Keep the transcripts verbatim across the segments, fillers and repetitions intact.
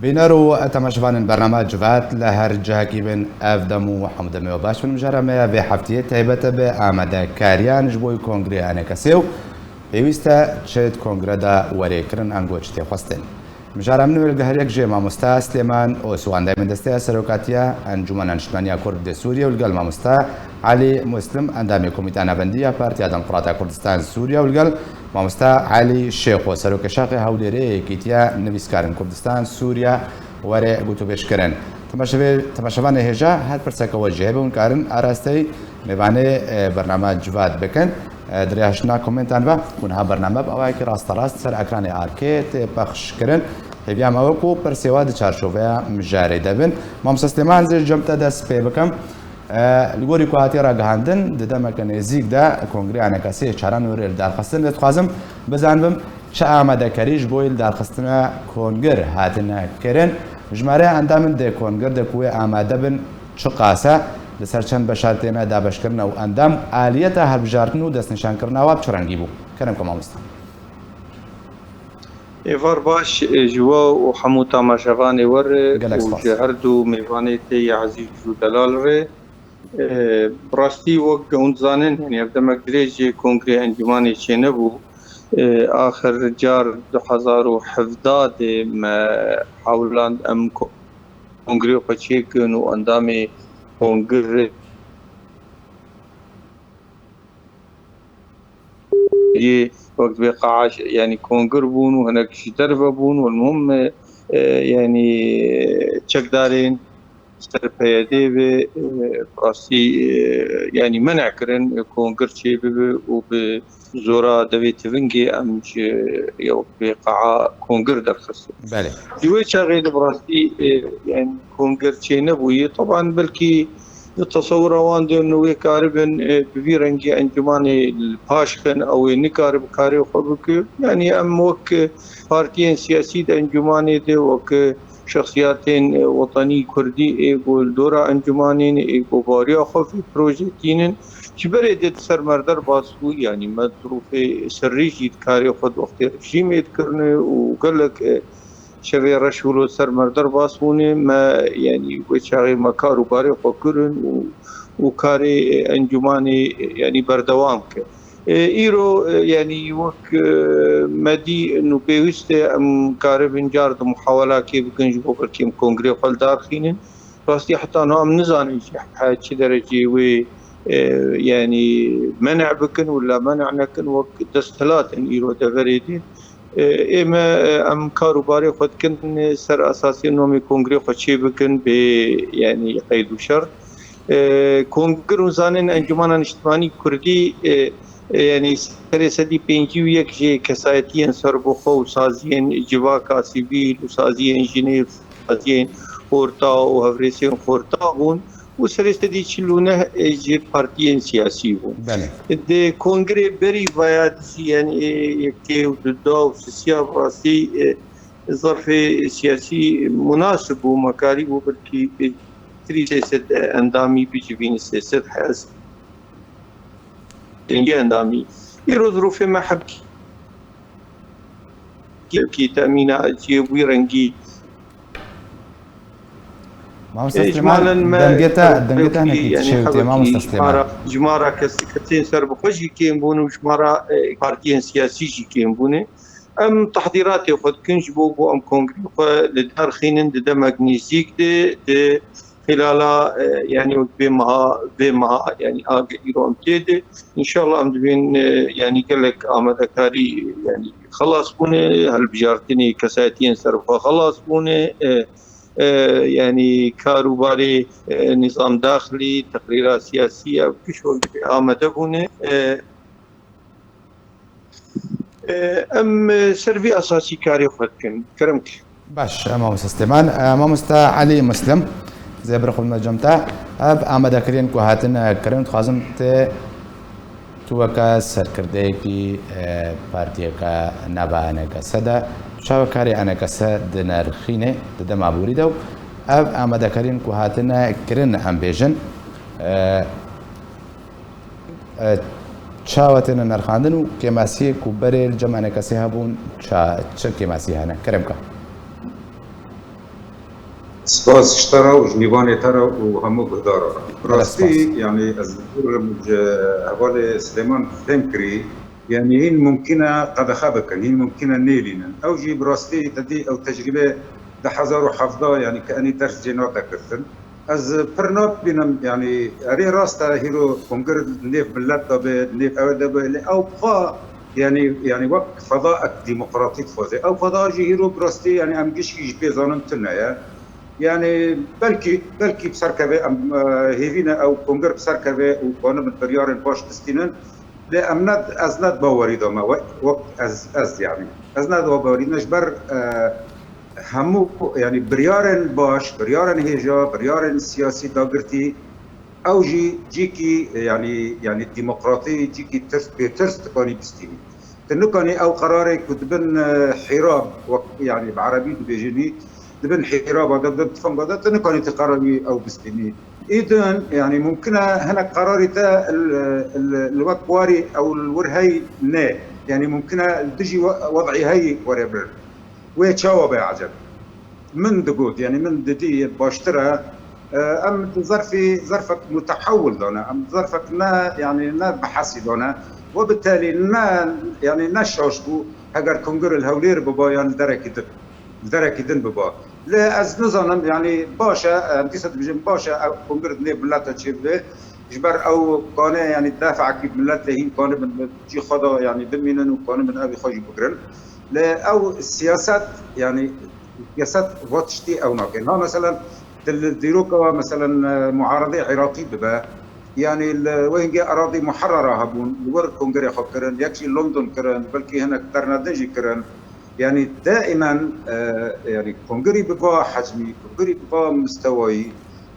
Bîner û temaşevanên bernama Civat li her cihekî bin, ev dem û hemû demê we baş bin. Mijara me ya vê heftiyê taybet e bi amadekariyan ji bo kongrê A N K S ê û pêwîst e çi di kongre de were kirin, ango çi tê xwestin. Mijara min û hilgiheriyek jê mamosta Silêman Oswan, endamê desteya serokatiya Encûmena Niştimaniya Kurd di Sûriyê û li gel mamosta Elî Muslim, endamê Komîta Navendî ya Partiya Demokrata Kurdistan Sûriya û li gel mamosta Elî Şêxo, serokê şaxê Hewlêrê yê Yekîtiya Nivîskarên Kurdistan Sûriya were gotûbêj kirin. Temaşevê-, temaşevanê hêja her pirseke we jê hebe hûn karin arasteyî mêvanê, e, bernama Civat bikin. E, di rêya hiştina komentan ve ku niha bername bi awayekî rasterast ser ekranê arkê tê pexş kirin. Hêviya me wek ku pirsê we di çarçoveya mijarê de bin. Mamosta Silêman, zê ji cem te dest pê bikim. E, li gorî ku hatiye ragihandin, di demeke nêzîk de Kongrê A N K S ê çaran wêrê li darxistin, dê dixwazim bizanibim çi amadekarî ji bo lidarxistina kongir hatine kirin. Jimare endamên dê kongir de ku wê amade bin çi qas e, li ser çend beşa têne dabeşkirin û endam aliyeta hilbijartin û destnîşankirina wa bi çi rengî bû? Kerem ke mamosta. Êvar baş, e, ji we û hemû tamaşevanê we re Gelek û spas. Ji her du mêvanê te yê ezîz û delal re. E, bi rastî wek hûn dizanin, yanî ev demek dirêj e kongrê encûmanê çênebû. E, axir car du hezar û hevdeh de me hewland em ko-, kongrê xwe çêkin û endamê kongirê yê wek dibê qeaş, yanî kongir bûn û hinek ji derve bûn û mihim, e, e, yanî çekdarên ser P Y D ve, e, bi rastî, e, yanî menê kirin, e, kongir çêbibe û bi zora devê tivingê em ji, ya wek dibê qeaş kongir derxistin. Belê. Di wê çaxê de bi rastî, e, yanî kongir çênebûye. Teban belkî di tesewira wan de wê karibin, e, bi vî rengî encûmanê li paş xin, ew ê nikaribe karê xwe bike. Yanî em wek, e, partiyên siyasî di encûmanê de, wek, e, şexsiyatên, e, wetenî kurdî ê ku li dora encûmanê ne, ê ku baweriya xwe vê projê tînin, ji berê de di ser me re derbas bû, yanî me zirûfê sirrî jî di karê xwe di wextê rejîmê dikirine û gelek, e, şevê reş wilo ser me re derbas bûne, me, yanî wê çaxê me kar û barê xwe kirin û, û karê, e, encûmanê, e, yanî berdewam kir. E, îro, e, yanî wek, e, me dî nû pêwîst e em karibin car di muhawelakê bikin ji bo belkî em kongrê xwe li dar xînin. Rastî heta niha em nizanin jî he çi dereceyê wê, e, yanî menê bikin wila menê nekin wek desthilat in îro deverê din. E, ê me, e, em kar û barê xwe dikin ser esasê nomê kongrê xwe çê bikin bê, yanî qeyd û şert. E, kongir û zanên Encûmena Niştimanî Kurdî, e, e, yanî serê sedî pêncî û yek jê kesayetiyên serbixwe û saziyên civaka sivîl û saziyên jinê û saziyên xorta û hevrêsên xorta bûn û serê sedî çil û neh ji partiyên siyasî bûn. Belê. Di kongirê berî vaya dijî, yanî, e, yekê û duda û sisiya bi rastî, e, zerfê siyasî munasib bû, me karîbû belkî, e, tirî sê sed endamî bicivînin, sê sed hez dengê endamî. Îro zirûfê me hebkî, hebkî temîna ciyê wî rengî. Mamosta E, Silêman, icmalen me dengê te, dengê te hebkî, hinekî yanî dişewitê, hebkî Mamosta Silêman. Jimara, jimara kes-, kesên serbixwe jî kêm bûn û jimara, e, partiyên siyasî jî kêm bûne. Em tehdîratê xwe dikin ji bo ku em kongrê xwe li dar xînin di demek nêzîk de, di xilala, e, yanî wek vê meha, vê meha, yanî a ge-, îro em tê de. Înşallah em dibên, e, yanî gelek amadekarî, yanî xelas bûne, hilbijartinê kesayetiyên serbixwe xelas bûne, e, e, yanî kar û barê, e, nîzam daxilî, teqrîra siyasî, ev giş wek dibê amade bûne. E, E, em, e, ser vî esasî karê xwe dikin. Kerem ke. Baş, e, mamoste Silêman. E, mamoste Elî Muslim, zê bir xwe me cem te. Ev amadekariyên ku hatin, e, kirin, dixwazim te, tu weke serkirdeyekî, e, partiyeke nava A N K S de, tu çawa karê A N K S dinirxînî di dema borî de û ev amadekariyên ku hatine kirin, em bêjin, e, E, çawa têne nirxandin û kêmasiyê ku berê li cem A N K S hebûn, ça-, çi kêmasî hene? Kerem ke. Spas ji te re û ji nîvanê te re û hemû guhdaran. Bi rastî, yanî ez dikirim ji hevalê Silêman fêm kirî, yanî hîn mumkîn e qedexe bikin, hîn mumkîn e nêlînin. Ew jî bi rastî te dî ew tecrîbe du hezar û hevdeh, yanî ke enî ders jê nate girtin. Ez pir nabînim, yanî erê rast e hîro kongir nêv millet de be, nêv ewe de be, lê ew xwe, yanî, yanî wek feda ek demokratî dixwaze. Ew feda jî hîro bi rastî, yanî em gişkî ji pê zanin tune ye. Yanî belkî, belkî bi ser keve em, e, hêvî ne ew kongir bi ser keve û kanibin biryarên baş bistînin. Lê em ne, ez ne bawerî de me, we-, wek ez, ez yanî. Ez ne bawerî ne ji ber, e, hemû, yanî biryarên baş, biryarên hêja, biryarên siyasî dagirtî, ew jî cîkî, yanî, yanî demokratî, cîkî tirs, bêtirs dikanî bistînî. Tu nikanî ew qerarê ku dibin, e, hîrab, wek, yanî bi erebî dibêjin wî, dibin hîraba de, dibin tifinga de, tu nikanî tu qerarî ew bistînî. Îdin, yanî mumkin e hinek qerarî te li, li, li wek warî ew li wir hey ne. Yanî mumkin e li dijî we-, wed'î hey were birin. Wê çawa be eceb? Min digot, yanî min didî baştir e. E, em di zerfî, zerfek mutehewil de ne. Em di zerfek ne, yanî ne bihesî de ne. We bi telî ne, yanî ne şaş bû heger kongir li Hewlêr biba yan li derekî din, li derekî din biba. Lê ez nizanim, yanî baş e, em dîsa dibêjin baş e, ev kongir di nêv mileta çêbibe. Ji ber ew kane, yanî defekî milletê hîn kanibin bi cî xwe de, yanî bimînin û kanibin evî xwe jî bigirin. Lê ew siyaset, yanî siyaset va tiştî ew nake. Ha, meselen, di li dîroka, meselen, e, muaredê Iraqî bibe, yanî li wê hingê eradî muherrera hebûn, li wir kongrê xwe kirin, yek jî London kirin, belkî hinek derna din jî kirin. Yanî daimen, e, yanî kongrî bi va hecmî, kongrî bi va mistewayî,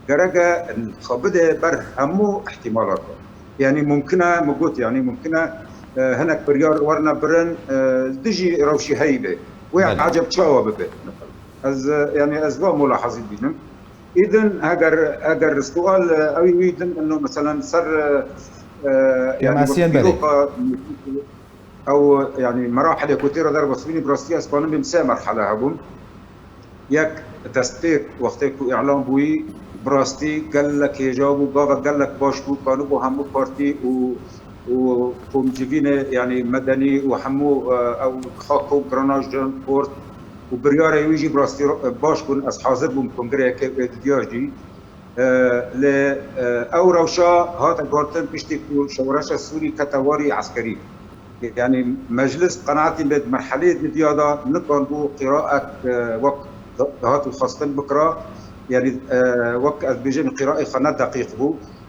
gerek e xwe bide ber hemû ihtimalata. Yanî mumkin e, min got, yanî mumkin e, e, hinek biryar werine birin, e, dijî rewşî heyî be. Wê Belê. Eceb çawa bibe? Ez, e, yanî ez va mulahazî dînim. Îdin heger, heger sual, e, ew wî din, ino, meselen, ser, e, e, yanî Kêmasiyên berê. Dîroka, ew, yanî merahilê ku tê re derbas bînî, bi rastî ez kanim bêm sê merhele hebûn. Yek, destpêk, wextê ku îlan bûyî, bi rastî gelek hêja bû, gavek gelek baş bû, kanibû hemû partî û, û komcivînê, yanî medenî û hemû, e, ew xak û granajin, kort û biryarê wî jî bi rastî, e, baş bûn. Ez hazir bûm kongreyeke wê didiya jî. E, lê, e, ew rewşa hate guhertin piştî ku şoreşa Sûrî kete warî eskerî. Yanî meclis qenaetî bê di merheleyê didiya de nikan bû qîraek, e, wek dihat û xwestin bikira. Yanî, e, wek ez bêjim qîraê xwe ne deqîq bû.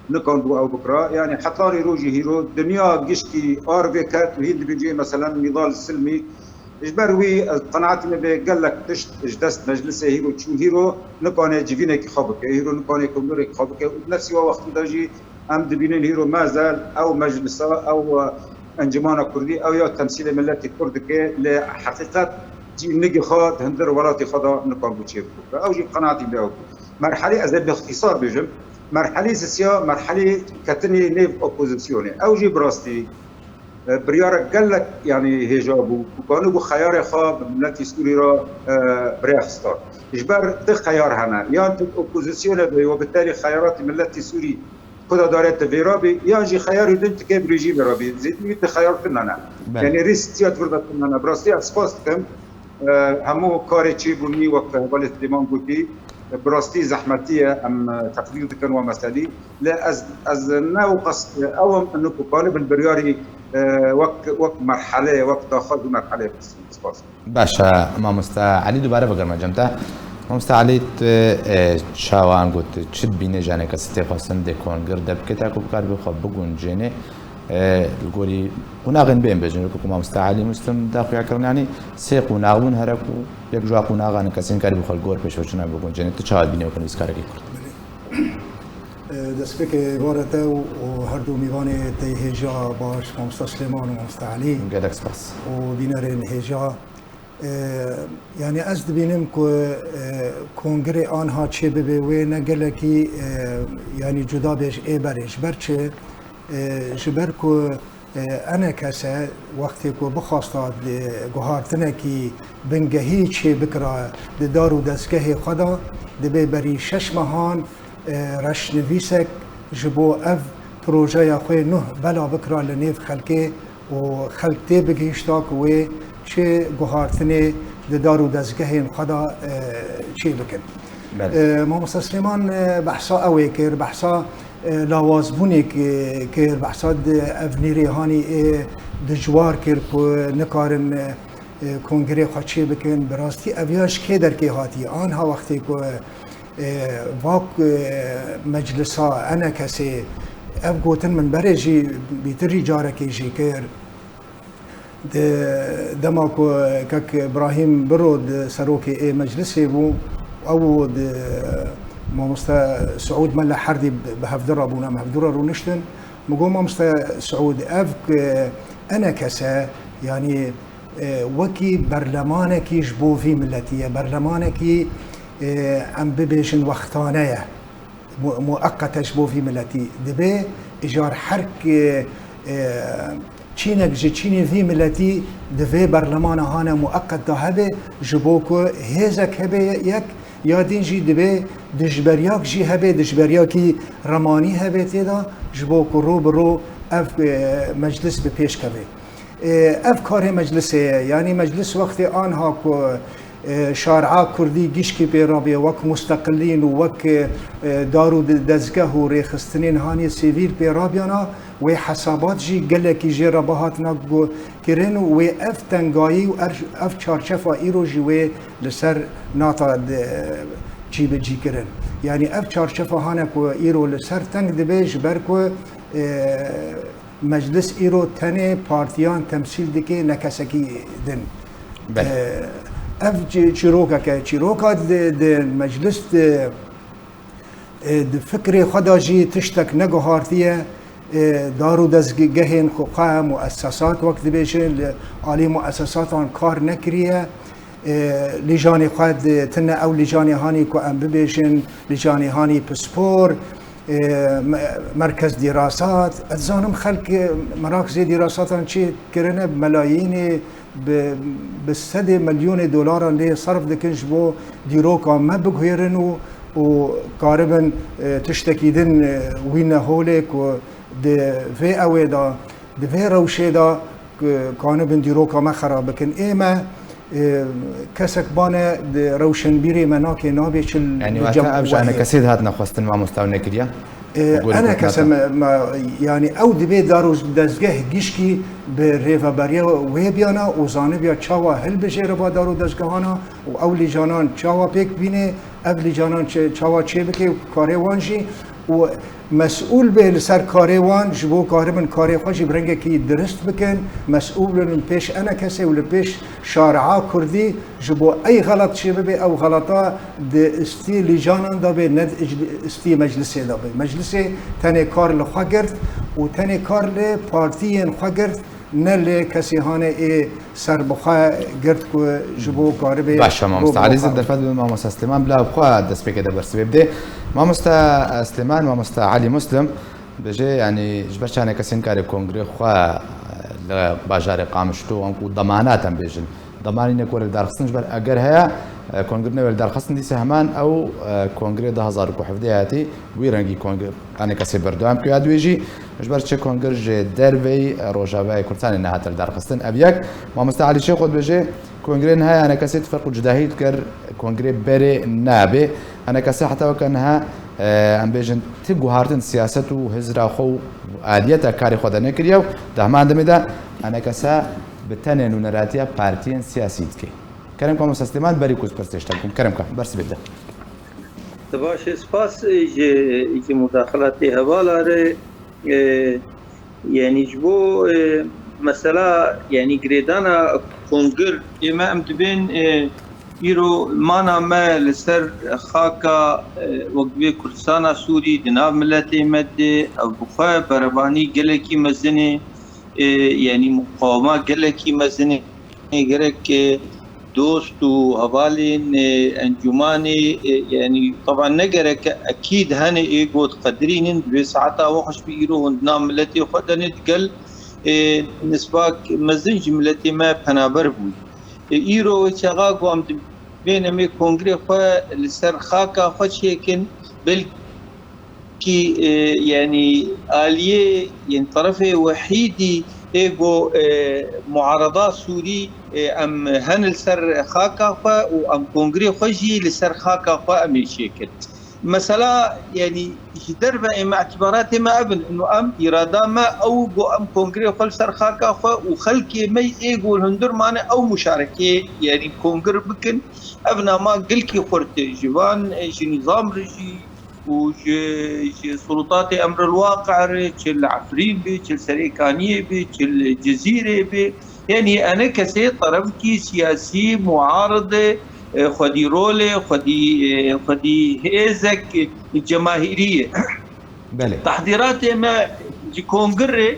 Nikan bû ew bikira. Yanî heta rê rojî hîro dinya giştî ar vê ket û hîn dibêjê, meselen, Nîdal Silmî, Ji ber wî, ez qenaetî me bê gelek tişt ji dest meclisê hîro çû, hîro nikane civînekî xwe bike, hîro nikane komûrekî xwe bike û di nefsî wa wextî de jî em dibînin hîro mezel ew meclisa, ew, e, encimana kurdî, ew ya temsîlê miletê kurd dike, lê heqîqet cî nigî xwe di hundir welatê xwe de nikan bû çê bû. Ew jî qenaetî me ew bû. Merhelî, ez ê bi îxtîsar bêjim, merhelî sisiya, merhelî ketinê nêv opozisyonê. Ew jî bi rastî e, biryarek gelek, yanî hêja bû, ku kanibû xeyarê xwe bi miletî Sûrî re, e, bi rê xista. Ji ber ti xeyar hene, yan tu opozisyonê bî, we bi terî xeyaratî miletî Sûrî ku de dare tu vê re bî, yan jî xeyarî din tu kê bi rejîmê re bî. Zêdî wî tu xeyar tune ne. Belê. Yanî rîsk ziyad vir de tune ne. Bi rastî ez spas dikim. E, hemû karê çêbûn wî wek hevalê Silêman gotî, e, bi rastî zehmetî ye, em, e, teqdîr dikin wa meselî. Lê ez, ez ne ew qas, e, ew im ino ku kanibin biryarî, e, wek, wek merhele, wek daxwaz û merhele bikin. Spas. Baş e, mamoste Elî, dubare vegerime cem te. Mamoste Elî, tu, e, çawa, ango tu çi dibînî, janê kesî tê xwestin dê kongir de bike, ta ku bikaribî xwe biguncênê? E, li gorî qonaxên bên bêjin, wekî ku mamoste Elî Muslim da xuya kirin, yanî sê qonax bûn, here ku yek ji wa qonaxan kesên karî bi xwe li gor pêşveçûna biguncêne. Tu çawa dibînî wekî nivîskarekî kurd? E, destpêkê êvara te û, û her du mîvanê te hêja baş, mamosta Silêman û mamosta Elî. Gelek spas. Û bînerên hêja. E, yanî ez dibînim ku, e, kongrê anha çê bibe wê ne gelekî, e, yanî cuda bê ji ê berê. Ji ber çi? E, ji ber ku E, enekese wextê ku bixwasta di guhartinekî bingehî çê bikira di dar û dezgehê xwe de, dibê berî şeş mehan, e, reşnivîsek ji bo ev projeya xwe nuh bela bikira li nêv xelkê û xelk tê bigihîşta ku wê çi guhartinê di dar û dezgehên xwe de, e, çê bikin. Belê. E, Mamoste Silêman, e, behsa ew ê kir, behsa, e, lawazbûnê ki-, kir, behsa di ev nîrê hanî ê dijwar kir ku nikarin, e, e, kongrê xwe çê bikin. Bi rastî ev ya ji kê derkê hatiye? Anha wextê ku, e, va ku, e, meclisa enekesê, ev gotin min berê jî bîtir jî carekê jî kir. Di dema ku kek Brahîm Biro di serokê ê meclisê bû, ew û di mamoste Siûd me li herdî bi hevdira bûn, em hevdû re rûniştin. Min got, Mamoste Siûd, ev enekese, yanî, e, wekî berlemanekî ji bo vî miletî ye, berlemanekî, e, em bibêjin wextane ye. Mu-, mueqet e ji bo vî miletî. Dibê îcar her k-, e, çînek ji çînê vî miletî di vê berlemana hane mueqet de hebe, ji bo ku hêzek hebe yek, ya din jî dibê dijberyak jî hebe, dijberyakî remanî hebe tê de, ji bo ku ro bi ro ev, e, meclis bi pêş keve. E, ev karê meclisê ye. Yanî meclis wextê anha ku, e, şari'a kurdî gişkî pê rabê, wek musteqilîn û wek, e, e, dar û de-, dezgeh û rêxistinên hanê sivîl pê rabiyana, wê hesabat jî gelekî jê re bihatina gu-, kirin û wê ev tengayî û er-, ev çarçefa îro jî wê li ser nata de-, cîbicî kirin. Yanî ev çarçefa hane ku îro li ser teng dibe, ji ber ku, e, Meclis îro tenê partiyan temsîl dike, ne kesekî din. Belê. E, ev çi-, çîrokek e. Çîroka di, di meclis di, e, di fikrê xwe de jî tiştek neguhartiye. E, dar û dezgehên xwe, xwe muessesat wek dibêjin, li alî muessesatan kar nekiriye. E, lîjanê xwe di, tine ew lîjanê hanî ku em bibêjin, lîjanê hanî pispor, e, me-, merkez dîrasat. Ez dizanim xelk, e, meraq zê dîrasatan çê kirine, bi melayînê, bi, bi sedê milyonê dolaran lê serf dikin ji bo dîroka me biguhêrin û, û karibin, e, tiştekî din, e, wîne holê ku di vê ewê de, di vê rewşê de, e, kanibin dîroka me xera bikin. Ê me, e, kesek bane di rewşenbîrê me nake, nabê çi li Yanî cem wate ev ji wehê. Enekesê dihatine xwestin, mamosta, ew nekiriye? E, Bi gorî enekese gotina te. me, me, yanî ew dibê dar û dezgeh gişkî bi rêveberiya wê biyana û zanibiya çawa hilbijêre va dar û dezgehana û ew lîjanan çawa pêk bîne, ev lîcanan çi-, çawa çê bike û karê wan jî û mesûl bê li ser karê wan, ji bo karibin karê xwe jî bi rengekî dirist bikin, mesûl bin li pêş enekesê û li pêş şari'a kurdî, ji bo ey xelat çê bibe, ew xelata di istî lîcanan de bê, ne di icl-, istî meclisê de bê. Meclisê tenê kar li xwe girt û tenê kar li partiyên xwe girt, ne lê kesê hane ê serbixwe girt ku ji bo karibê Baş e, mamosta Elî, zid derfet bibim, mamosta Silêman, bila bi xwe destpêkê de bersivê bidê. Mamosta, e, Silêman, mamosta Elî Muslim, bêje, yanî, ji ber çi enekesê nikare kongrê xwe, e, li bajarê Qamişlo, em ku demanat em bêjin. Demanînek were lidarxistin, ji ber eger heye, e, kongre newere lidarxistin, dîse heman ew, e, kongrê du hazar û hevdeh hatî, wî rengî kongre, enekesê berdewam kiriya. Dû jî, ji ber çi kongir ji derveyî, e, Rojavayê Kurdistanê nehate lidarxistin. Ev yek, mamosta Elî Şêxo dibêje, kongrê niha enekesê tu ferq û cudahî dikir, kongrê berê nabe. Enekese heta weke niha, e, em bêjin, ti guhartin siyaset û hizra xwe û aliyeta karê xwe de nekiriye û di heman demê de enekese bi tenê nûneratiya partiyên siyasî dike. Kerem ka, mamosta Silêman, berî ku ez pirsê ji te bikim. Kerem ka, bersivê bide. Te baş e, spas, e, ji, ji mudaxelatê hevala re, e, yanî ji bo, e, mesela, yanî girêdana kongir, ê me em dibên, e, îro mana me li ser xaka, e, wek divê Kurdistana Sûrî di nav miletê me de, ev bi xwe berevanî gelekî mezin e, e, yanî muqawema gelekî mezin e. Gerek, e, dost û hevalên, e, encûmanê, e, yanî, teban ne gerek e, ekîd hene ê got qedirînin, di vê saeta we xweş bi îro hûn di nav miletê xwe de ne digel, e, nisbak mezin ji miletê me penaber bû. E, îro çaxa ku em dibên em ê kongrê xwe li ser xaka xwe çêkin, belkî, e, yanî aliyê, yanî terefê wehîdî ê ku, e, muarada Sûrî, e, em hen li ser xaka xwe û em kongrê xwe jî li ser xaka xwe em ê çêkin. Mesela, yanî ji derve ê me, îtibaratê me ev in, û em, îrada me ew ku em kongrê xwe li ser xaka xwe û xelkê me ê ku li hundir mane ew muşarekê, yanî kongir bikin. Ev nama gelkî xurt e ji van, e, ji nîzam re jî û ji, ji sulûtatê emril waqi re, çi li Efrîn be, çi li Serêkaniyê be, çi li Cizîrê be. Yanî enekesê terefkî siyasî, muarid e, e, xwedî rol e, xwedî, e, xwedî hêzek, e, cemahîrî ye. Belê. Tehdîratê me ji kongirê,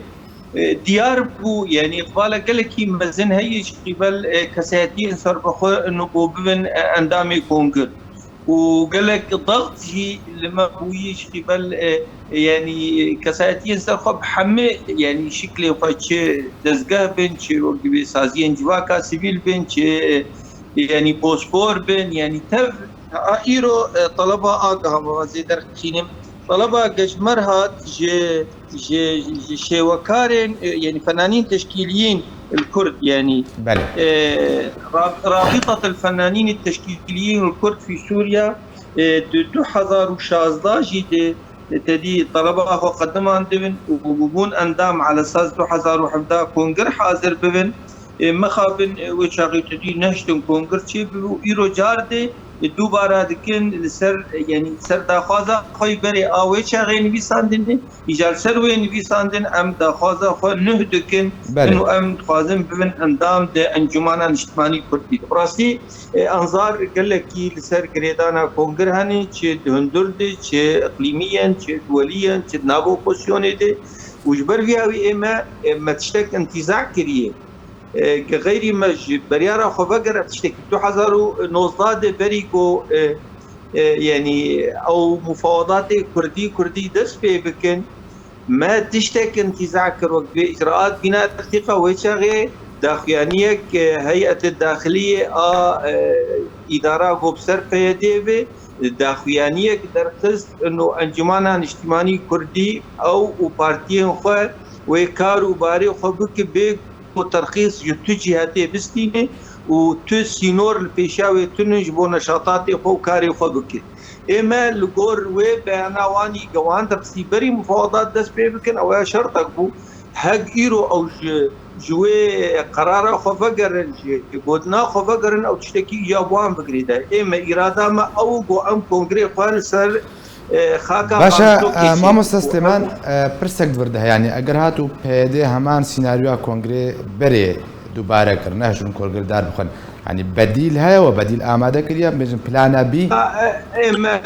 e, diyar bû, yanî îqbala gelekî mezin heye ji qîbel, e, kesayetiyên serbixwe û ku bibin, e, endamê kongir. Û gelek daxt jî li me bûyî ji qîbel, e, yanî kesayetiyên ser xwe bi hemî, yanî şiklê xwe, çi dezgeh bin, çi wek dibê saziyên civaka sivîl bin, çi, e, yanî bospor bin, yanî tev a îro, e, taleba a giha me va zê derxînim. Taleba ge ji me re hat ji, ji, ji şêwekarên, e, yanî fenanîn teşkîliyîn li Kurd, yanî, Belê. e, Rab-, Rabîtat el Fenanîn Teşkîliyîn el Kurd fî Sûriya, e, di du hezar û şazda jî de, e, tedî taleba xwe qedimandibin û bûbûn endam ala esas du hezar û hevdeh kongir hazir bibin. E, mixabin, e, wê çaxê tu dî nehiştin kongir çê bibe û îro car de, e, dubara dikin li ser, e, yanî ser daxwaza xwe yî berê a wê çaxê nivîsandinê, îcar ser wê nivîsandin em daxwaza xwe nuh dikin, Belê. Û em dixwazin bibin endam di Encûmana Niştimanî Kurdî de. Bi rastî, e, anzar gelekî li ser girêdana kongir hene, çi di hundir de, çi iqlîmî yen, çi duwelî yen, çi di nav opozisyonê de. Û ji ber vî awî ê me, e, me tiştek întîza kiriye. E, ge xeyrî me ji beryara xwe veger, ev tiştekî du hezar û nozdeh de berî ku, e, e, yanî ew mufawadatê kurdî kurdî dest pê bikin, me tiştek întîza kir, wek dibê îcraat bîna teqîqa wê çaxê daxuyaniyek, e, heyetê daxiliyê a, e, îdara ku bi ser P Y D'ê be, daxuyaniyek derxist û Encûmana Niştimanî Kurdî ew û partiyên xwe wê kar û barê xwe bike bê ku terxîs ji tu cîhetê bistîne û tu sînor li pêşiya wê tune ji bo neşatatê xwe û karê xwe bike. Ê me li gor wê beyana wanî ge wan derxistî berî mufawadat dest pê bikin, ew ya şertek bû. Heg îro ew ji, ji wê qerara xwe vegerin, ji gotina xwe vegerin, ew tiştekî ya bi wan bigirî de. Ê me, îrada me ew ku em kongrê xwe li ser, e, xaka Baş e, Xankokê e, çêbû. Mamoste Û Süleyman, ew e, pirsek di vir de heye. Yanî eger hat û P Y D heman sînaryoya kongrê berê dubare kir, nehiştin kongir dar bixin. Yanî bedîl heye we, bedîl amade kiriye, bêjin plana B? Ha, e, ê me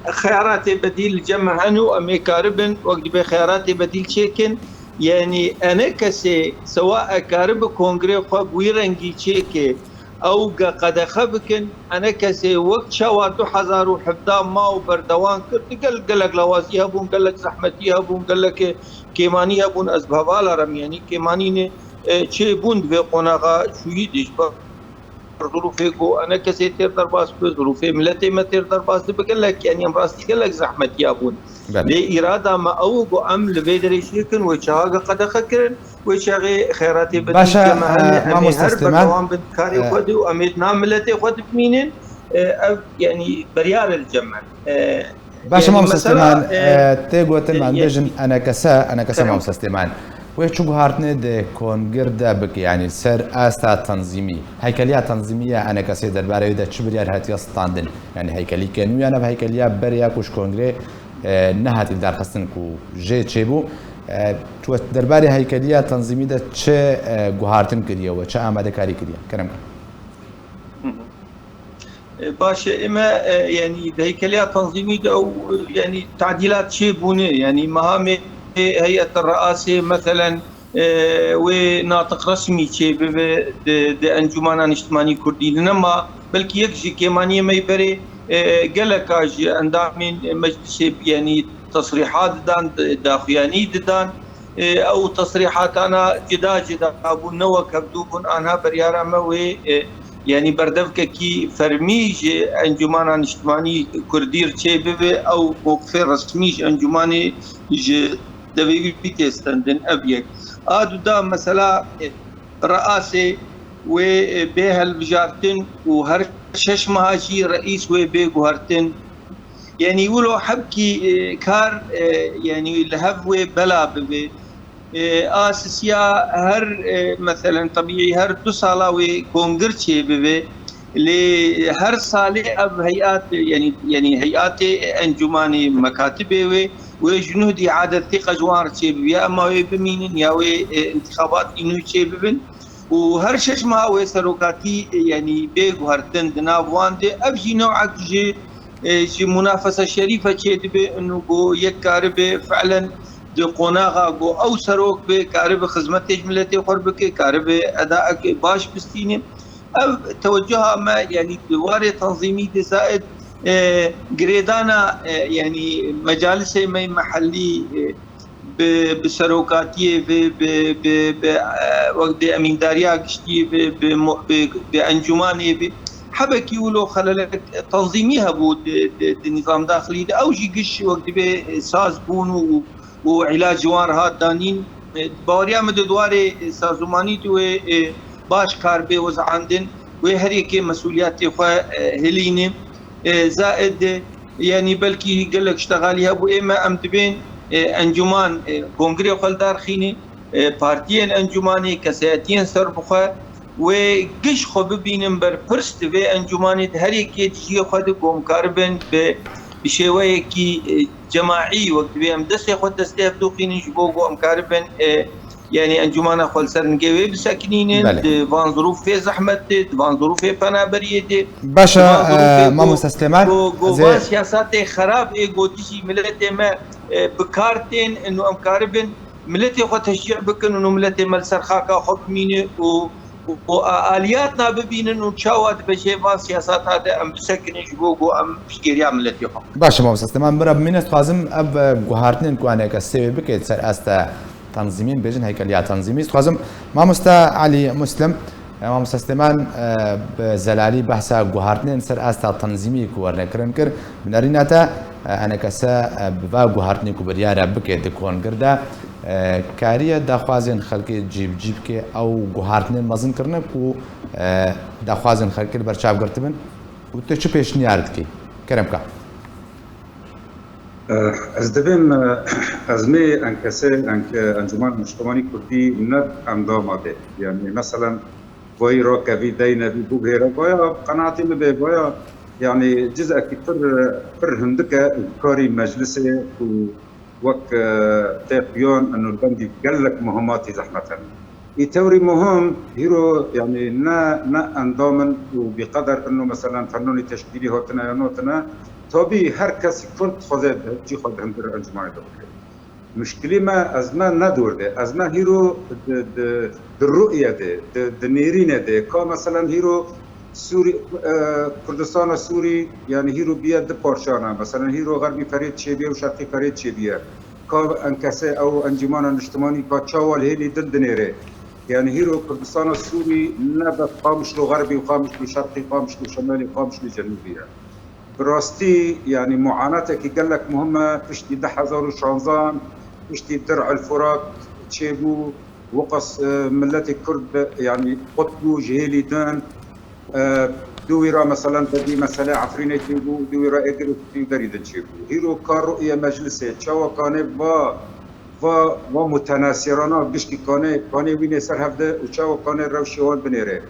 xeyaratê bedîl li cem me hene û em ê karibin, wek dibê xeyaratê bedîl çêkin. Yanî enekesê sewa e karibe kongrê xwe bi wî rengî çêke, ew ge qedexe bikin, enekesê wek çawa du hezar û hevdeh ma û berdewam kir, di gel-, gelek lawazî hebûn, gelek zehmetî hebûn, gelek kêmanî hebûn, ez bi hevala re im, yanî kêmanînê, e, çêbûn di vê qonaxa çûyî de ji ber zirûfê ku enekesê têr derbas bibe, zirûfê miletê me têr derbas dibe, gelek, yanî em rastî gelek zehmetiya bûn. Belê. Lê îrada me ew e ku em li vê derê çêkin, wê çaxa ge qedexe kirin, wê çaxê xeyratê bedîl Baş e, cem me hene, e, em ê Mamoste her Süleyman, berdewam bin karê e, xwe de û em ê di nav miletê xwe de bimînin. E, ev, yanî, beryar e li cem me. E, Baş e, yanî, Mamoste mesela, Süleyman, e, e, tê gotin, e, me yan- bêjin enekese, enekese Tamam. Mamoste Süleyman. Wê çi guhartinê di kongir de bike, yanî ser asta tenzîmî, heykeliya tenzîmî ya enekesê derbarê wê de çi biryar hatiye standin? Yanî heykelîke nû ya ne, heykeliya berê ya ku ji kongrê, e, nehatî darxistin ku jê çêbû. E, tu derbarê heykeliya tenzîmî de çi, e, guhartin kiriye we, çi amadekarî kiriye? Kerem ke. Hı hı. E, baş e, ê me, e, yanî di heykeliya tenzîmî de ew, e, yanî tadîlat çêbûne, yanî mehamê heyet reasê, meselen, e, wê natiq resmî çêbibe di, di Encûmana Niştimanî Kurdî. Li nema belkî yek ji kêmaniyê me yê berê, e, geleka ji endamên meclisê, yanî tesrîhat didan, di, daxuyanî didan. e, ew tesrîhatana cida cida bûn, ne wek hevdû bûn. Anha beryara me wê, e, yanî berdevkekî fermî ji Encûmana Niştimanî Kurdî re çê bibe, ew mewqifê resmî ji encûmanê ji devê wî tê stendin. Ev yek. A duda mesela, e, reasê wê, e, bê hilbijartin û her şeş meha jî reîs wê bê guhertin. Yanî wilo hebkî, e, kar, e, yanî li hev wê bela bibe. E, a sisiya her, e, meselen tebîî her du sala wê kongir çê bibe. Lê her salê ev heyat, yanî, yanî heyatê encûmanê mekatibê wê, wê ji nuhdî adetî qe ji wan re çê bibe. Ya ema wê bimînin ya wê, e, intixabatî nû çê bibin. Û her şeş meha wê serokatî, e, yanî bê guhertin di nav wan de. Ev jî newek ji, e, ji munafese şerîfe çê dibe, û ku yek karibe fi'len di qonaxa ku ew serok be, karibe xizmetê ji miletê xwe bike, karibe edaek baş bistîne. Ev tewecuha me, yanî di warê tanzîmî de zaid, e, girêdana, e, yanî mecalisê me yê mehellî, e, bi, bi serokatiyê, bi, bi, bi, bi, e, wek di emîndariya giştî, bi, bi mo-, bi, bi encûmanê, bi hebekî wilo xelelek tanzîmî hebû di, di, di nîzam daxilî de. Ew jî giş wek dibê saz bûn û, û îlac ji wan re hat danîn. E, baweriya min di warê, e, sazûmanî de wê, e, baş kar bê wezandin, wê her yekê mesûliyetê xwe, e, hilîne. E, zaid, e, yanî belkî gelek ştexalî hebû, ê me em dibên, e, encûman, e, kongrê xwe li dar xînî, e, partiyên encûmanê, kesayetiyên serbixwe, wê giş xwe bibînin berpirs di vê encûmanê de, her yekê di cihê xwe de ku em karibin bi, bi şêweyekî, e, cemaî, wek dibê em destê xwe destê hevdû xînin ji bo ku em karibin, e, yanî encûmana xwe li ser ningê wê bisekinînin, Belê. di van zirûfê zehmet de, di van zirûfê penaberiyê de, Baş e, di van zirûfê e, ku, Mamoste Slêman, ku, ku ez ê van siyasatê xerab ê ku dijî miletê me, e, bi kar tên, û em karibin miletê xwe teşcî bikin û miletê me li ser xaka xwe bimîne û, û, û a-, aliyatna bibînin û çawa dibe jê van siyasata de em bisekinin ji bo ku em piştgiriya miletê xwe bikin. Baş e, Mamoste Slêman, min re bimîne, dixwazim ev, e, guhartinên ku eneke sê wê bike ser asta tanzîmî, bêjin heykeliya tanzîmî. Dixwazim Mamoste Elî Muslim, e, Mamoste Slêman, e, bi zelalî behsa guhartinên ser asta tanzîmî ku werne kirin kir. Bi nerîna te, e, eneke sê, e, bi va guhartinê ku biryar e bike di kongir de, e, kariye daxwazên xelkê cî bi cî bike, ew guhartinên mezin kirine ku, e, daxwazên xelkê li ber çav girtibin û tu çi pêşniyar dikî? Kerem ka. Eh, ez dibêm, eh, ez mê enkesê, enke Encûman Niştimanî Kurdî ne endama de. Yanî, meselen, vayî rakevî, deynevî, bûgêre, vaya qenaetê min bê, vaya, yanî, cizekî pir, pir hindik e, karî meclisê ku wek, eh, tê xuyan, eno li bendî gelek muhimatî zehmet hene. Î tewrî muhim, hîro, yanî, ne, ne endam in û bîqeder in û, meselen, fernanî teşkîlî hatine ya notine. Tabî her kesî Kurd dixwaze cî xwe di hundir encûmanê de bikeve. Muşkilî me, ez me ne dor de. Ez me hîro di, di, di rûye de, di, di nêrîne de. Ka, meselen, hîro Sûrî, e, Kurdistana Sûrî, yanî hîro biye du parçana. Meselen, hîro Xerbî Ferê çêbiye û Şerqî Ferê çêbiye. Ka enkesê ew encîmana niştimanî ka çawa li hêlî din dinêre. Yanî hîro Kurdistana Sûrî ne bes Qamişlo Xerbî û Qamişlo Şerqî, Qamişlo Şemalî, Qamişlo Cenûbî ye. Bi rastî, yanî muanatekî gelek muhim e. Piştî du hezar û şanzan, piştî Dir'il Furat çêbû, wiqas, e, miletê Kurd, yanî qut bû ji hêlî din. E, dû wî re, meselen, berdî meselê Efrînê çêbû, dû wî re ê Girîkî û derî din çêbû. Hîro ka rûye meclisê, çawa kanê va, va, va mutenasîrana giştî kanê, kanê wînê ser hevde û çawa kanê rewşê wan binêre.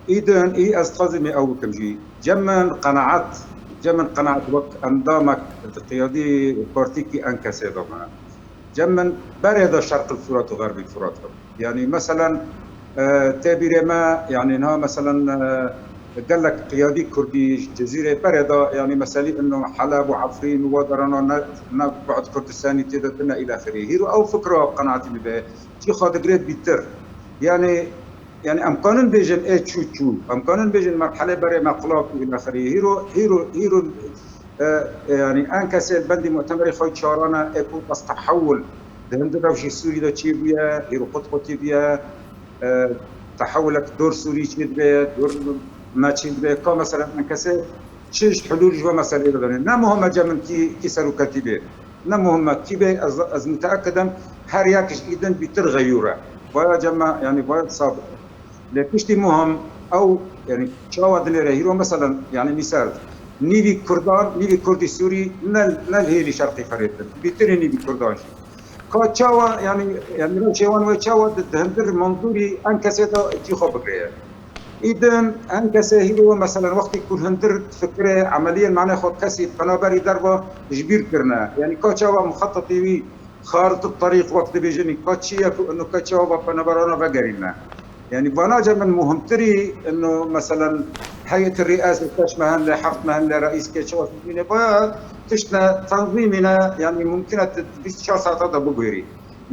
Îdin, î ez dixwazim ê ew bikim jî. Cem min qenaet, cem min qenaet wek endamek di qiyadî partîkî enkesê de me. Cem min berê de Şerqil Furat û Xerbî Furat hebû. Yanî, meselen, e, tê bîrê me, yanî, niha, meselen, e, gelek qiyadî Kurdî ji Cezîrê berê de, yanî, meselî ino Heleb û Efrîn û wa derana ne, ne Kurdistanî tê de tune îlexirî. Hîro ew fikra qenaetî min be, cî xwe digire bîtir. Yanî, yanî, em kanin bêjin ê çû çû. Em kanin bêjin merhelê berê me qulap û îlexirî. Hîro, hîro, hîro, e, e, yanî, enkesê li bendî mutemerê xwe çarane ê ku bes tehewul Di hin di rewşê Sûrî de çêbûye, hîro qutqutî bûye, e, tehewulek dor Sûrî çêdibe, dor me çêdibe, ka mesela enkese çi ji hulûl ji we meseleyê re dane. Ne muhim e cem min kî, kî seroketî bê. Ne muhim e kî bê, ez, ez muteekid im her yek ji îdin bîtir xeyûr e. Vaya cem me, yanî vaya sabiq e. Lê piştî muhim ew, yanî çawa dinêre hîro, meselen, yanî mîsal, nîvî Kurdan, nîvî Kurdî Sûrî ne, ne li hêlî şerqî Ferêt in. Bîtirî nîvî Kurdan jî. Ka çawa, yanî, yanî rewşê wan wê çawa di, di hundir manzûrî enkesê de cî xwe bigire. Îdin enkesê hîro, meselen, wextî ku hundir fikirê emeliyên manê xwe kesî penaberî derva ji bîr kirine. Yanî ka çawa muxetetî wî Xarit û terîq wek dibêjin, ka çi ye ku ino ka çawa va penaberana vegerîne. Yanî vanace min muhimtirî ino, meselen, heyet rîes û şeş meh in lê, heft meh in lê, reîs kê çawa dibîne, baya tiştine tanzîmî ne, yanî mumkin e tu bîst çar saeta de biguherî.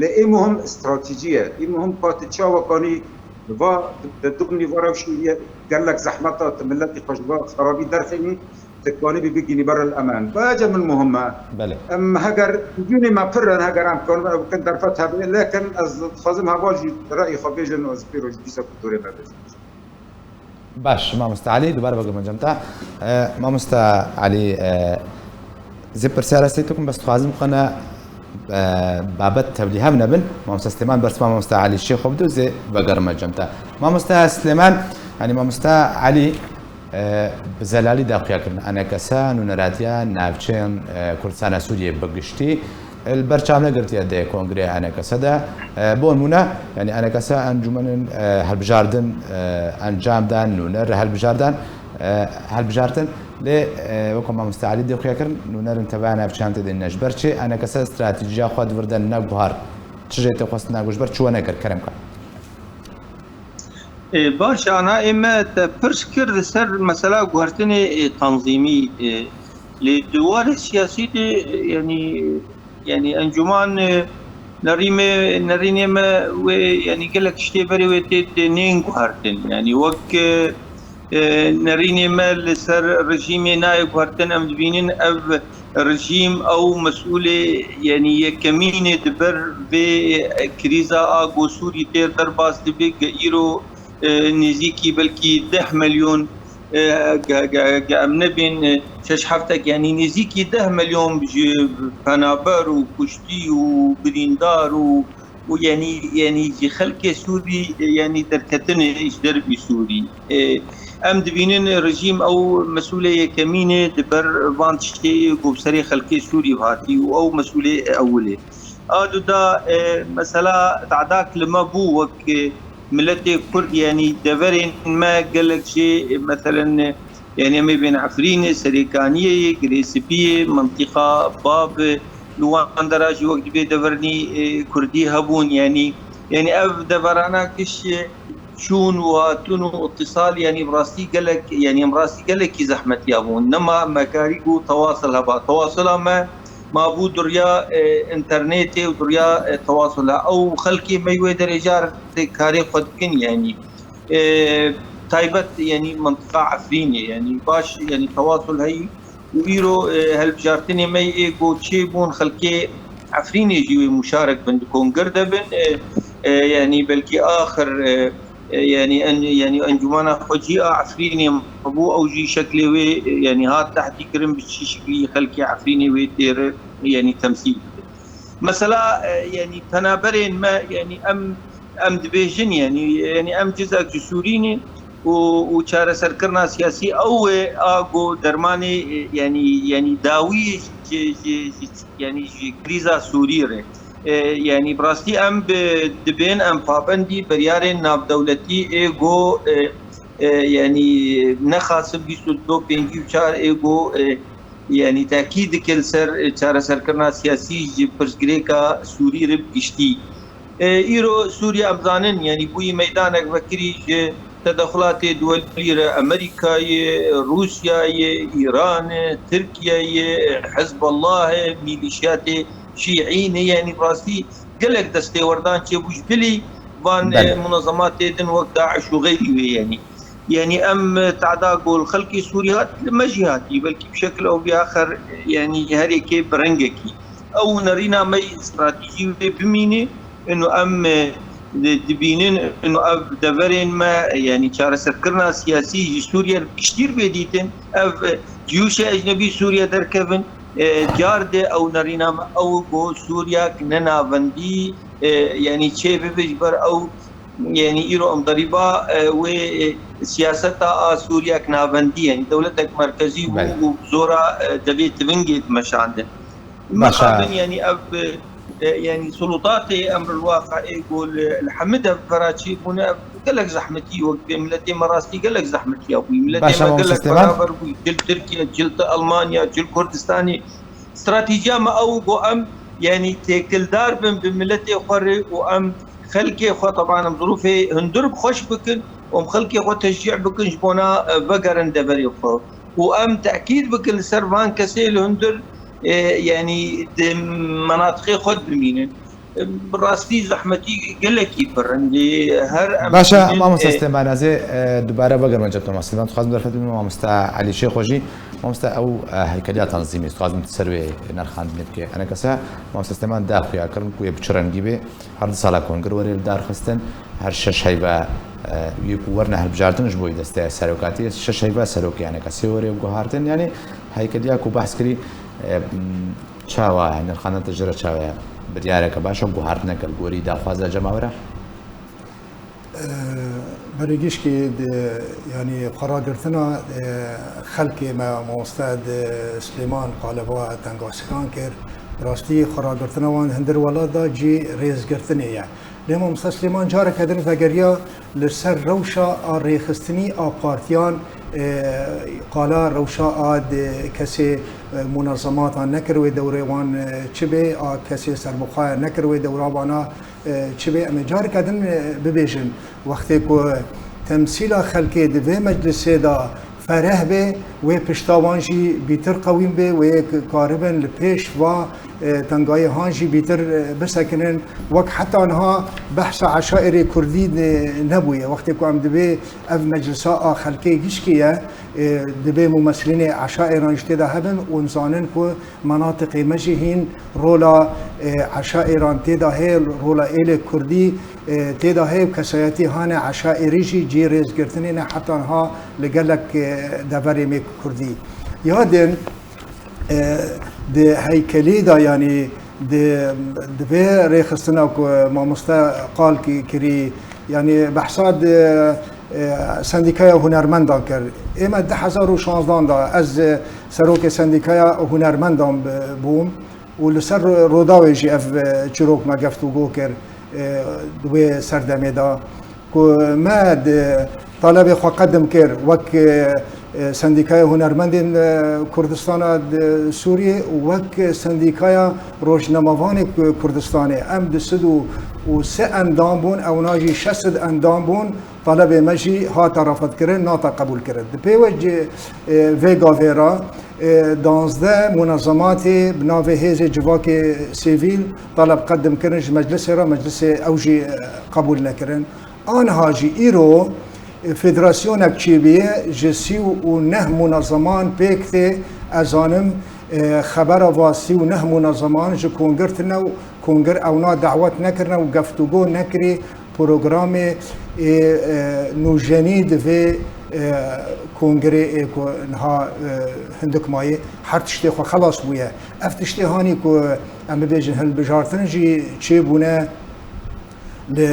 Lê ê muhim stratejî ye. Ê muhim ka tu çawa kanî va di dimnî va rewşî ye gelek zehmet e, tu miletî xwe ji va xerabî derxînî. Dikanî bî bigînî ber el emen. Bayaca min muhim e. Belê. Em heger cûnê me pir in, heger em karin ew bikin derfet hebe, lekin ez dixwazim heval jî reyî xwe bêjin û ez pêro jî dîsa ku dorê me bêjin. Baş, mamoste Elî, dubare vegerime cem te. E, mamoste Elî, e, zê pirsiyara sê tu kim, bes dixwazim xwe ne, e, babet tevlî hev nebin. Mamoste Silêman bersiva mamoste Elî şê xwe bidû, zê vegerime cem te. Mamoste Silêman, yanî mamoste Elî, E, bi zelalî de xuya kirin. Enekese nûneratiya navçeyên, e, Kurdistana Sûriyê bi giştî li ber çav negirtiye di kongreya Enekese de. E, bo nimûne, yanî Enekese encûmenên, e, hilbijardin, e, encam dan, nûner hilbijardan, e, hilbijartin. Lê, e, wekî mamoste Elî dê xuya kirin, nûnerên teveya navçeyan tê de ne. Ji ber çi Enekese stratejiya xwe di vir de neguhart? Çi jê tê xwestin neguhart? Ji ber çi we nekir? Kerem ke. E, baş, ana ê me te pirs kir li ser mesela guhertinê, e, tanzîmî, e, lê di warê siyasî de, e, yanî, yanî encûman, e, nerîmê, nerînê me wê, yanî gelek tiştê berê wê tê, tê nên guhertin. Yanî wek, e, e, nerînê me li ser rejîmê nayê guhertin, em dibînin ev rejîm ew mesûlê, yanî yekemîn ê di ber vê, e, krîza a ku Sûrî têr derbas dibe, ge îro, e, nêzîkî belkî deh milyon, e, ge, ge, ge em nebên, e, şeş heftek, yanî nêzîkî deh milyon ji penaber û kuştî û birîndar û û yanî, yanî ji xelkê Sûrî, yanî derketine ji derbî Sûrî. E, em dibînin rejîm ew mesûlê yekemîn e di ber van tiştê ku bi serê xelkê Sûrî hatî û ew mesûlê ewil e. A du da, e, mesela te'dak li me bû wek, e, miletê Kurd, yanî deverên me gelek jê, e, meselen, e, Yanî em ê bên Efrînê, Serêkaniyê, Girê Spiyê, mintîqa Bab, li wan dera jî wek dibê devernî, e, Kurdî hebûn. Yanî, yanî ev deverana giş, e, çûn û hatûn û îtisal, yanî bi rastî gelek, yanî em rastî gelekî zehmetiya bûn. Nema me karî ku tewasil heba. Tewasila me mabû duriya, e, înternetê û duriya, e, tewasila. Ew xelkê me wê derê car tê karê xwe dikin, yanî. E, taybet, yanî mintiqa Efrînê, yanî baş, yanî tewasul heyî û îro, e, hilbijartinê me yê ku çêbûn xelkê Efrînê jî wê muşarek bin, di kongir de bin, e, e, yanî belkî axir, e, e, yanî en-, yanî encûmana xwecî a Efrînê bû, ew jî şeklê wê, e, yanî hat tehdî kirin bi çi şeklî xelkê Efrînê wê têr, yanî temsîl bikin. Mesela, e, yanî penaberên me, yanî em, em dibêjin, yanî, yanî em cizek ji Sûrî ne û, û çareserkirina siyasî ew e, a ku dermanê, e, yanî, yanî dawî ji, ji, ji, yanî ji krîza Sûrî re. E, yanî bi rastî em bi, dibên em pabendî biryarên navdewletî ê ku, e, e, yanî nexasim bîst û du pêncî û çar ê ku, e, yanî tekî dike li ser, e, çareserkirina siyasî ji pirsgirêka Sûrî re bi giştî. E, îro Sûriye em zanin, yanî bûyî meydanek vekirî ji tedexulatê duwelî re, Amerîkayê, Rûsyayê, Îranê, Tirkiyeyê, Hizbullahê, mîlîşyatê şîî ne, yanî bi rastî gelek destêwerdan çêbû ji bilî van, e, Belê. munezematê din wek DAIŞ û xeyrî wê, yanî. Yanî em, e, te'da ku li xelkê Sûrî hat, li me jî hatî, belkî bi şekil ew vî axir, yanî herêkê bi rengekî. Ew nerîna me yî stratejî wê bimîne, ino em, e, di-, dibînin, ino ev deverên me, yanî çareserkirina siyasî ji Sûriye li piştî bê dîtin. Ev, e, ciyûşê ecnebî Sûriye derkevin, e, car de ew nerîna me ew ku Sûriyek ne navendî, e, yanî çê bibe ji ber ew, yanî îro em derîba, e, wê, e, siyaseta a Sûriyek navendî, yanî dewletek merkezî bû Belê. û zora, e, devê tivingê dimeşandin. Baş e. Mixabin, yanî ev, e, yanî sulûtatê em li waqeyê ku li, li hemî devera çêbûne, ev gelek zehmetî wek pê miletê me rastî gelek zehmetiya bûyî. Miletê Baş e, me mamoste gelek Süleyman. beraber bûyî. Cil Tirkiye, cil Almanya, cil Kurdistanê. Stratejiya me ew ku em, yanî têkildar bin bi miletê xwe re û em xelkê xwe, teban em zirûfê hundir bi xweş bikin û em xelkê xwe teşcî bikin ji bona, e, vegerin deverê xwe. Û em tekîd bikin li ser van kesê li hundir, e, yanî di menatiqê xwe dimînin. E, bi rastî zehmetî gelekî pir in. Lê her em Baş e, dibînin, mamoste e, Süleyman, ez ê, e, dubare vegerim cem te, mamoste Süleyman. Dixwazim derfet bim mamoste Elî Şêxo jî. Mamoste ew, e, heykeliya tanzîmê, dixwazim tu ser wê nerxandinê bike. Enekese mamoste Süleyman da xuya kirin ku yê bi çi rengî bê. Her du sala kongir were li dar xistin, her şeş heyve, e, yê ku werine hilbijartin ji bo desteya serokatiyê, şeş heyve serokê, yanî kesê were guhartin, yanî heykeliya ku behs kirî, e, m, çawa, yanî nirxandina te ji re çawa ye? Biryareke baş e, guhartineke li gorî daxwaza cemawera? E, berê gişkî di, yanî xweragirtina, e, xelkê me mamoste di Silêman qaliba tengasîkan kir. Rastî xweragirtina wan hundir welat da cî rêzgirtinê ye. Lê mamoste Silêman careke din vegeriya li ser rewşa a rêxistinî a partiyan, e, qala rewşa a di kesê, e, munezematan nekir wê dewrê wan, e, çi bê, a kesê serbixwe nekir wê dewra wana, e, çi bê. Em ê careke din, e, bibêjin, wextê ku temsîla xelkê di vê meclisê de fereh bê, wê pişta wan jî bîtir qewîn bê, wê k-, karibin li pêş va, e, tengayê han jî bîtir, e, bisekinin. Wek heta niha behsa eşairê kurdî ne-, nebûye. Wextê ku em dibê ev meclisa a xelkê gişkî ye, e, dibê mumesilînê eşaîran jî tê de hebin û nizanin ku menatiqê me jî hîn rola, e, eşaîran tê de heye, rola êlê kurdî, e, tê de heye û kesayetî hane eşaîrî jî cî rêzgirtinê ne heta niha li gelek, e, deverê me kurdî. Ya din, e, di heykelî de, yanî di, di vê rêxistina ku mamoste qal ki-, kirî, yanî behsa di, e, sendîkaya hunermendan kir. Ê me du hezar û şanzdan de ez, e, serokê sendîkaya hunermendan bi-, bûm û li ser Ro-, Rodawê jî ev, e, çîrok me geftûgo kir, e, di wê serdemê de ku me di talebê xwe qedim kir wek, e, e, Sendîkaya Hunermendên, e, Kurdistana di Sûriyê û wek Sendîkaya Rojnamevanê Ku-, Kurdistanê. Em du sed û sê endam bûn, ewna jî şeş sed endam bûn. Talebê me jî hate refetkirin, nate qebûlkirin. Di pêvajoya, e, vê gavê re, e, danzdeh munezematê bi navê Hêzê Civakê Sivîl taleb qedim kirin ji meclisê re, meclisê ew jî, e, qebûl nekirin. Aniha jî îro, e, federasyonek çêbûye ji sî û neh munezeman pêk tê. Ez zanim, e, xebera va sî û neh munezeman ji kongir tine û kongir ewna dawet nekirine û geftûgo nekirî programê, ê, e, nûjenî di vê, e, kongirê ê ku niha, e, hindik mayê her tiştê xwe xelas bûye. Ev tiştê hanî ku em bibêjin hilbijartin jî çêbûne li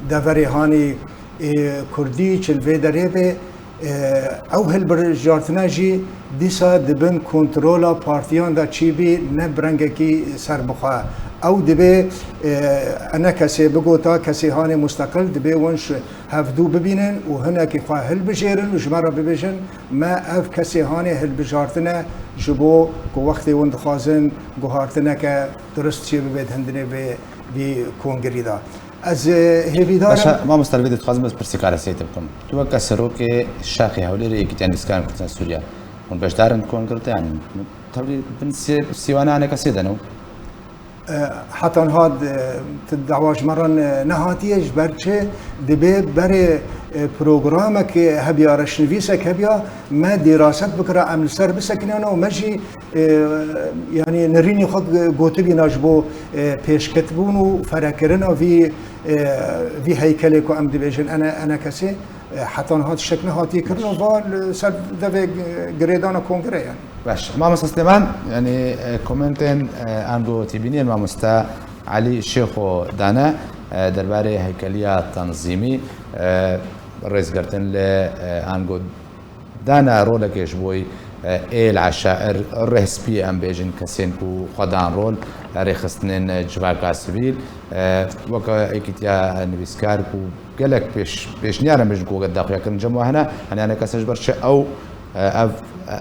deverê hanî ê kurdî çi li vê derê be, e, ew hilbijartine jî dîsa di bin kontrola partiyan de çîbî ne bi rengekî serbixwe. Ew dibê, e, ene kesê bigota kesê hanê musteqil dibê wan ji hevdû bibînin û hinekî xwe hilbijêrin û ji me re bibêjin, me ev kesê hanê hilbijartine ji bo ku wextê wan dixwazin guhartineke durist çê bibe di hindinê vê, vî kongirî de. Ez, e, hêvîdar im. Başa, mamoste, vê dixwazim ez pirsîka resê te bikim. Tu weke serokê Şaxê Hewlêrê Yekîtiya Nivîskarên Kurdistan Sûriye, hûn beşdar in kongir de, yanî, tevlî bin sê, sîwana aneke sê de ne? E, heta niha, e, dawa ji me re ne-, nehatiye, ji ber çi dibe berê, e, programek hebiya, reşnivîsek hebiya, me dêraset bikira, em li ser bisekinin û me jî, e, yanî nirînî xwe gotibîna ji bo, e, pêşketibûn û ferekirina vî, e, vî heykelê ku em dibêjin ene-, enekesê. E, heta niha tiştek nehatiye kirin û va li ser devê girêdana kongre yani. Baş. Mamosta Süleyman, yani, e, komentên, e, ango tîbîniyên mamosta Elî Şêxo dane, e, derbarê heykeliya tanzîmî, e, rêzgirtin li, e, ango dana rolekê ji bo, e, êl eşair, rehspî em bêjin kesên ku xwe dan rol, e, rêxistinên, e, civaka sivîl, e, weke yekîtiya nivîskar ku gelek pêş-, pêşniyar em bêjin ku weke daxuya kirin cem we hene, hene, hene kese ji ber çi ew, e, ev,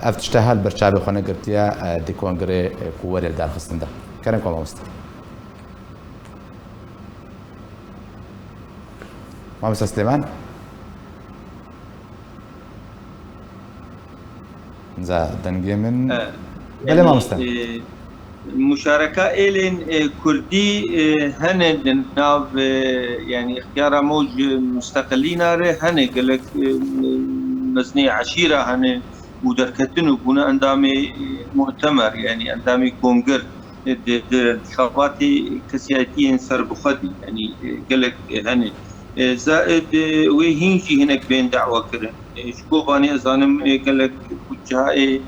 ev tişte hel ber çavê xwe negirtiye, e, di kongirê, e, ku werê li darxistin de. Kerem ku mamoste. Mamoste Süleyman. Za dengê min. E, Belê yani, mamoste. E, muşareka êlên, e, kurdî, e, hene di nav, e, yani, ixtiyara me û ji musteqilîna re hene gelek, e, mezinê eşîra hene û derketin û bûne endamê, e, mu'temer, yani endamê kongir, e, di, di xebatê kesiyetiyên serbixwe de, yani, e, gelek, e, hene. E, zaid, e, wê hîn jî hinek bên dawa kirin. E, ji Kobanê ez zanim, e, gelek bûdcehayê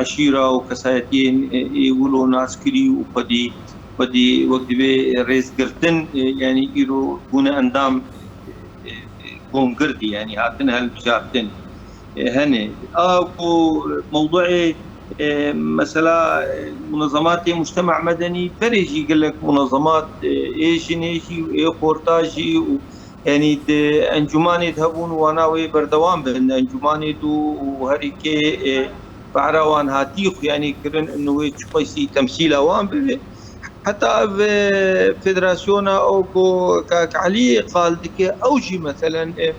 eşîra û kesayetiyên, e, ê wilo naskirî û xwedî, xwedî wek divê rêzgirtin, e, yanî îro bûne endam, e, e, kongir dî, yanî hatin hilbijartin, e, hene. A ku mewduê, e, mesela, e, munezematê mujtema medenî berê jî gelek munezemat, e, ê jinê jî û ê xorta jî û Yanî di encûmanê de hebûn û wana wê berdewam bin. Encûmanê dû û herî kê, e, behra wan hatî xuyanî kirin, û wê çi qeysî temsîla wan bibe. Heta ev, e, federasyona ew ku Kak Elî qal dike, ew jî meselen, e,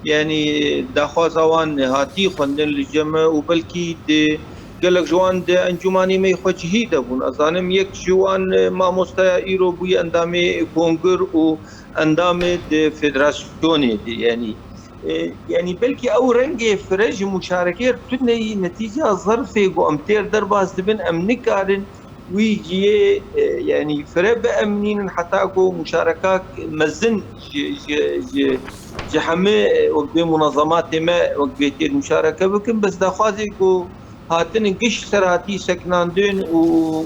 yanî daxwaza wan hatî xwendin li cem me û belkî di gelek ji wan di encûmanê me yê xwecihî de bûn. Ez zanim yek ji wan, e, mamosteya îro bûye endamê kongir û endamê di federasyonê de, yanî, e, yanî belkî ew rengê fire ji muşarekê re tune yî, netîceya zerfê ku em têr derbas dibin, em nikarin wî cihê, e, yanî fire biemnînin heta ku muşareka mezin ji, ji, ji, ji hemî, e, wek bê munezematê me, wek bê têr muşareke bikin. Bes daxwazê ku hatinin giş ser hatî sekinandin û,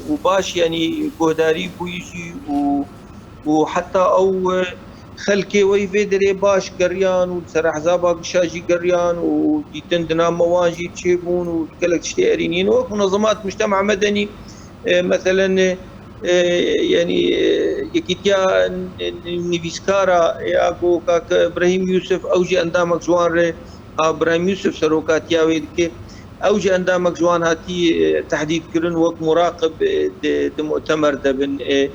û baş, yanî guhdarî bûyî jî û û heta ew, e, xelkê wê vê derê baş geriyan û li ser ehzaba gişa jî geriyan û dîtin di nav me wan jî çêbûn û gelek tiştê erînî. Wek munezemat mujtema medenî, e, meselen, e, e, yanî, e, yekîtiya n-, n-, nivîskara ya ku kak Îbrahîm Yûsif, ew jî endamek ji wan re, a Îbrahîm Yûsif serokatiya wê dike. Ew jî endamek ji wan hatî, e, tehdîd kirin, wek muraqib, e, di, di mu'temer de bin. E, e,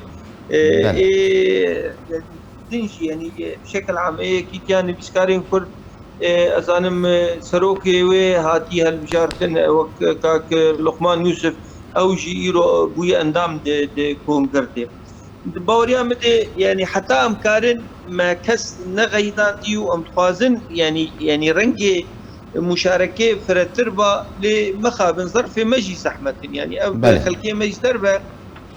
Belê. Ê, din jî, yanî, e, bi şekil am, ê, yekîtiya nivîskarên Kurd, e, ez zanim, e, serokê wê hatî hilbijartin, e, wek, e, kak, e, Luqman Yûsif, ew jî îro bûye endam di, di kongir de. Di baweriya min de, yanî, heta em karin me kes nexeyidandî û em dixwazin, yanî, yanî rengê muşarekê firetir ba, lê mixabin zerfê me jî zehmet in. Yanî, ev Belê. Xelkê me jî ser be,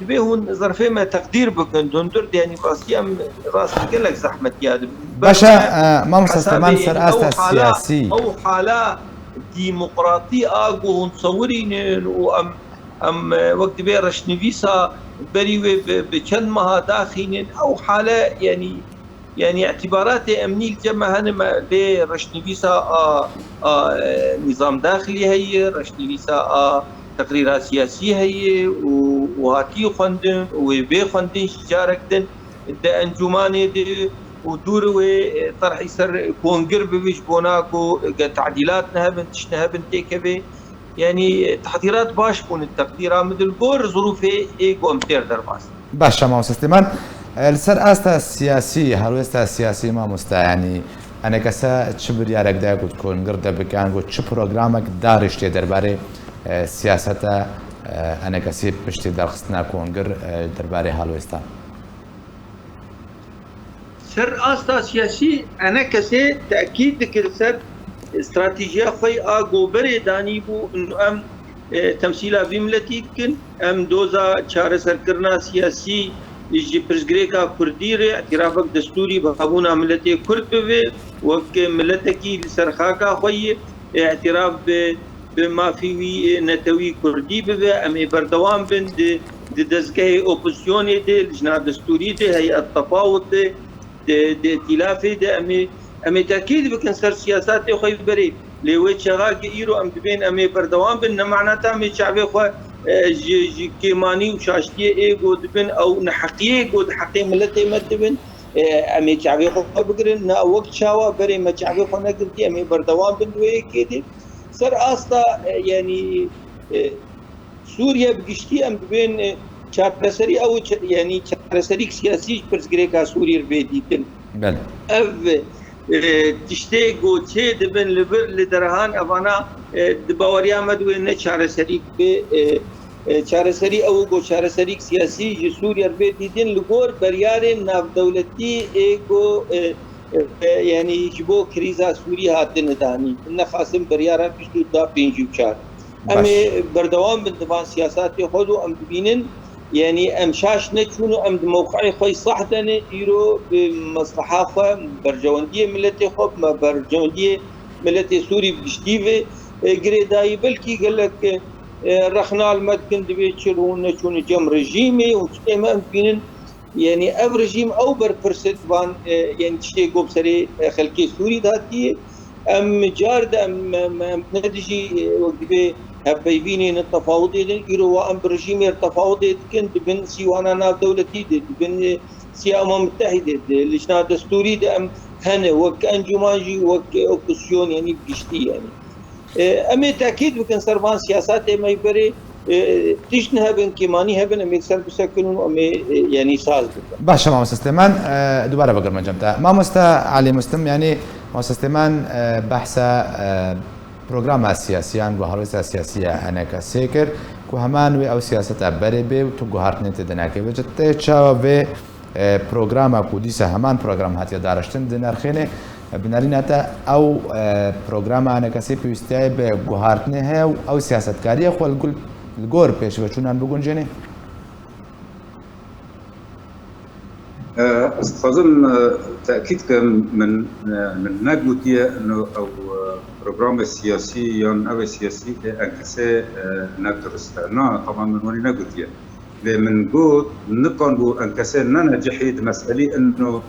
Divê hûn zerfê me teqdîr bikin, hundir de, yanî rastî em rastî gelek zehmetiya dibin. Baş e, e, mamosta Süleyman, ser asta siyasî. Ew hala demokratî a ku hûn sewirînin û em, em, e, wek divê reşnivîsa berî wê bi, bi çend meha daxînin, ew hale, yanî, Yanî îtîbaratê emnî li cem me hene, me lê reşnivîsa a, a, e, nîzam daxilî heye, reşnivîsa a teqrîra siyasî heye û, û hatiye xwendin û wê bê xwendin jî carek din di encûmanê de û dûr wê, e, terhî ser kongir bibe ji bona ku, e, tadîlat nehebin, tişt nehebin têkeve. Yanî, tehdîrat baş bûn, teqdîra min di li gor zirûfê ê ku em têr derbas. Baş e, mamoste Süleyman. E, li ser asta siyasî, helwesta siyasî, mamoste, yanî, enekese çi biryarek daye ku di kongir de bikin, ku çi programek dariştê derbarê, e, siyaseta, e, enekesî piştî derxistina kongir, e, derbarê halwêstan. Ser asta siyasî enekesê tekîd dikir ser stratejiya xwe a goberê danî bû, em e, temsîla vî miletî dikin. Em doza çareserkirina siyasî ji pirsgirêka Kurdî re îtirafek destûrî bi hebûna miletê Kurd bibe, wek miletekî li ser xaka xwe yê îtiraf bi, bi mafî wî, e, netewî Kurdî bibe. Em ê berdewam bin di, di dezgehê opozisyonê de, lijna destûrî de, heyet tefawut de, di, di îtîlafê de em ê, em ê tekîd bikin ser siyasatê xwe berê. Lê wê çaxa ki îro em dibên em ê berdewam bin, ne mana te em ê çavê xwe, e, ji, ji kêmanî û şaştiyê ê go dibin ew neheqiyê go di heqê miletê me dibin. E, em ê çavê xwe bigirin, ne wek çawa berê me çavê xwe negirtî, em ê berdewam bin di wê yekê de. Ser asta, e, yanî, e, Sûriye bi giştî em dibên, e, çareserî ew çe-, yanî çareserîk siyasî ji pirsgirêka Sûriyê re bê dîtin. Belê. Ev, e, tiştê ku çê dibin li vir, li derehan evana, e, di baweriya me de wê ne çareserîk bê, e, e, çareserî ew ku çareserîk siyasî ji Sûriye re bê dîtin li gor beryarên navdewletî ê ku, e, e, yanî ji bo krîza Sûrî hatine danîn. Nexasim beryara bîst û du pêncî û çar. Em ê berdewam bin di van siyasatê xwe de û em dibînin, yanî em şaş neçûn û em di mewqeyê xwe sah de ne, îro bi mesleha xwe, berjewendiyê miletê xwe, bi berjewendiyê miletê Sûrî bi giştî ve, e, girêdayî. Belkî gelek, e, rexna li me dikin, divê çi rû neçûn cem rejîmê û çi em dibînin. Yanî ev rejîm ew berpirs e di van, e, yanî tiştê ku bi serê, e, xelkê Sûrî de hatiye. Em car de em, em, em ne dijî, e, wek dibê hevpeyvînê ne tefawudê din. Îro wa em bi rejîmê re tefawudê dikin, di bin sîwana navdewletî de, di bin, e, Sîya Umam Mitehîdê de, lijna destûrî de em hene, wek encûman jî, wek, e, opozisyon, yanî bi giştî, yanî. E, em ê tekîd bikin ser van siyasatê me berê, e, tişt hebin, kêmanî hebin, em ê ser bisekinin û em ê, e, yanî saz bikin. Baş e, mamoste Stêman, e, dubare vegirme cem te. Mamoste Elî Muslim, yanî mamoste Stêman, e, behsa, e, programa siyasî yan guharwêza siyasî ya H N K S kir, ku heman wê ew siyaseta berê bê û tu guhartinê tê de nake. Vê çawa vê e, programa ku dîsa heman program hatiye daraştin dinirxêne, e, binêrîna te ew, e, programa H N K S pêwîstiyayê bi guhartinê heye û ew siyasetkariya xwe li gul-, li gor pêşveçûnan biguncêne? E, ez dixwazim, e, tekîd kim, min, e, min negotiye ino ew, e, programê siyasî yan ew ê siyasî ê H N K S, e, ne durist e. Na, teban min wanî negotiye. Lê min got, nikan bû H N K S nene cihê di meselî ino,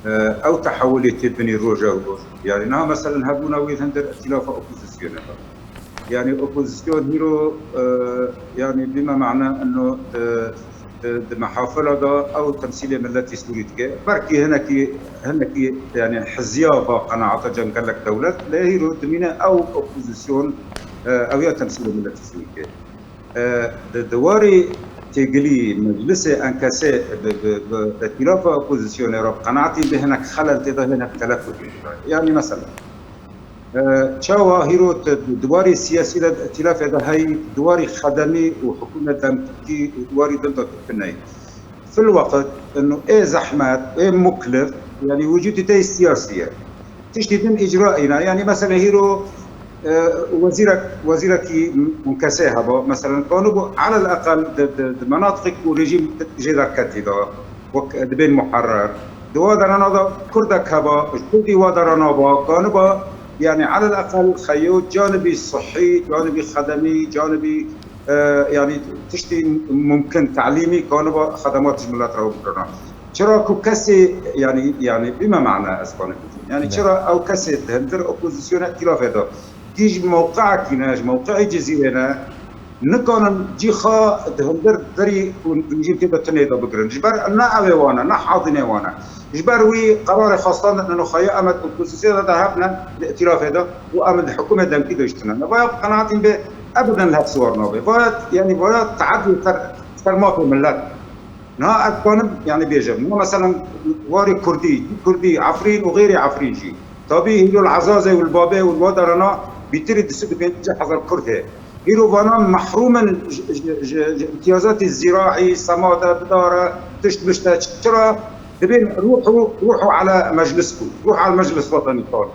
e, ew tehewulê tê binî roja roj. Yanî niha meselen hebûna wî li hundir îtîlafa opozîsyonê de. Yanî opozîsyon hîro, e, yanî bîme mane ino di, di, di mehafila de ew temsîlê miletî Sûrî dike. Belkî hinekî, hinekî yanî hiziya va qenaeta cem gelek dewlet, lê hîro dimîne ew opozîsyon, e, ew ya temsîlê miletî Sûrî dike. E, di, di warê têgilî meclisê H N K S bi, bi, bi îtîlafa opozîsyonê re bi qenaetî bi hinek xelel tê de, hinek telef û tê de. Yanî mesela, e, çawa hîro di, di warê siyasî de, di îtîlafê de heyî, di warê xedemî û hikûmet demkî û di warê din de tu tuneyî. Fil weqt ino ê zehmet, ê muklif, yanî wicûdî te siyasî ye. Tiştî din îcra îna. Yanî mesela hîro, e, wezîrek, wezîrekî H N K S heba, mesela kanibo alel eqel di, di, di menatiqek ku rejîm jê derketî de, wek dibên muherrer. Di wa derana de kurdek heba, ji kurdî wa derana ba, kaniba, yanî alel eqel xeyo canibî sihî, canibî xedemî, canibî, e, yanî tiştî mumkin, telîmî, kaniba xedemat ji milet re bikirina. Çira ku kesê, yanî, yanî bîme mane ez xwe nikujim. Yanî çira ew kesê di hundir opozîsyona îtîlafê de, kî ji mewqeekî ne, ji mewqeê Cizîrê ne, nikanin cî xwe di hundir derî ku rejîm tê de tunê de bigirin. Ji ber ne ew ê wan e, ne hazînê wan e. Ji ber wî qerarê xwestan de nenoxaye em ê di opozîsyona de hebne, di îtîlafê de û em ê di hikûmê demkî de jî tune. Vaya bi qenaetî bê, ebeden li hev siwar nabe. Vaya, yanî vaya teadî ser, ser mafê millet. Niha ez dikanim, yanî bêjim, niha meselen warê kurdî, kurdî, Efrîn û xeyrê Efrîn jî. Tabî hîro li Ezazê û li Babê û li wa derana bîtirî du sed û pêncî hezar kurd heye. Hîro vana mehrûm in ji, ji, ji, ji îmtiyazatê zîraî, semade, bidare, tişt bişte. Çira? Dibên ruh û, ruh û ala meclis bû. Ruh ala meclis wetanî xwar.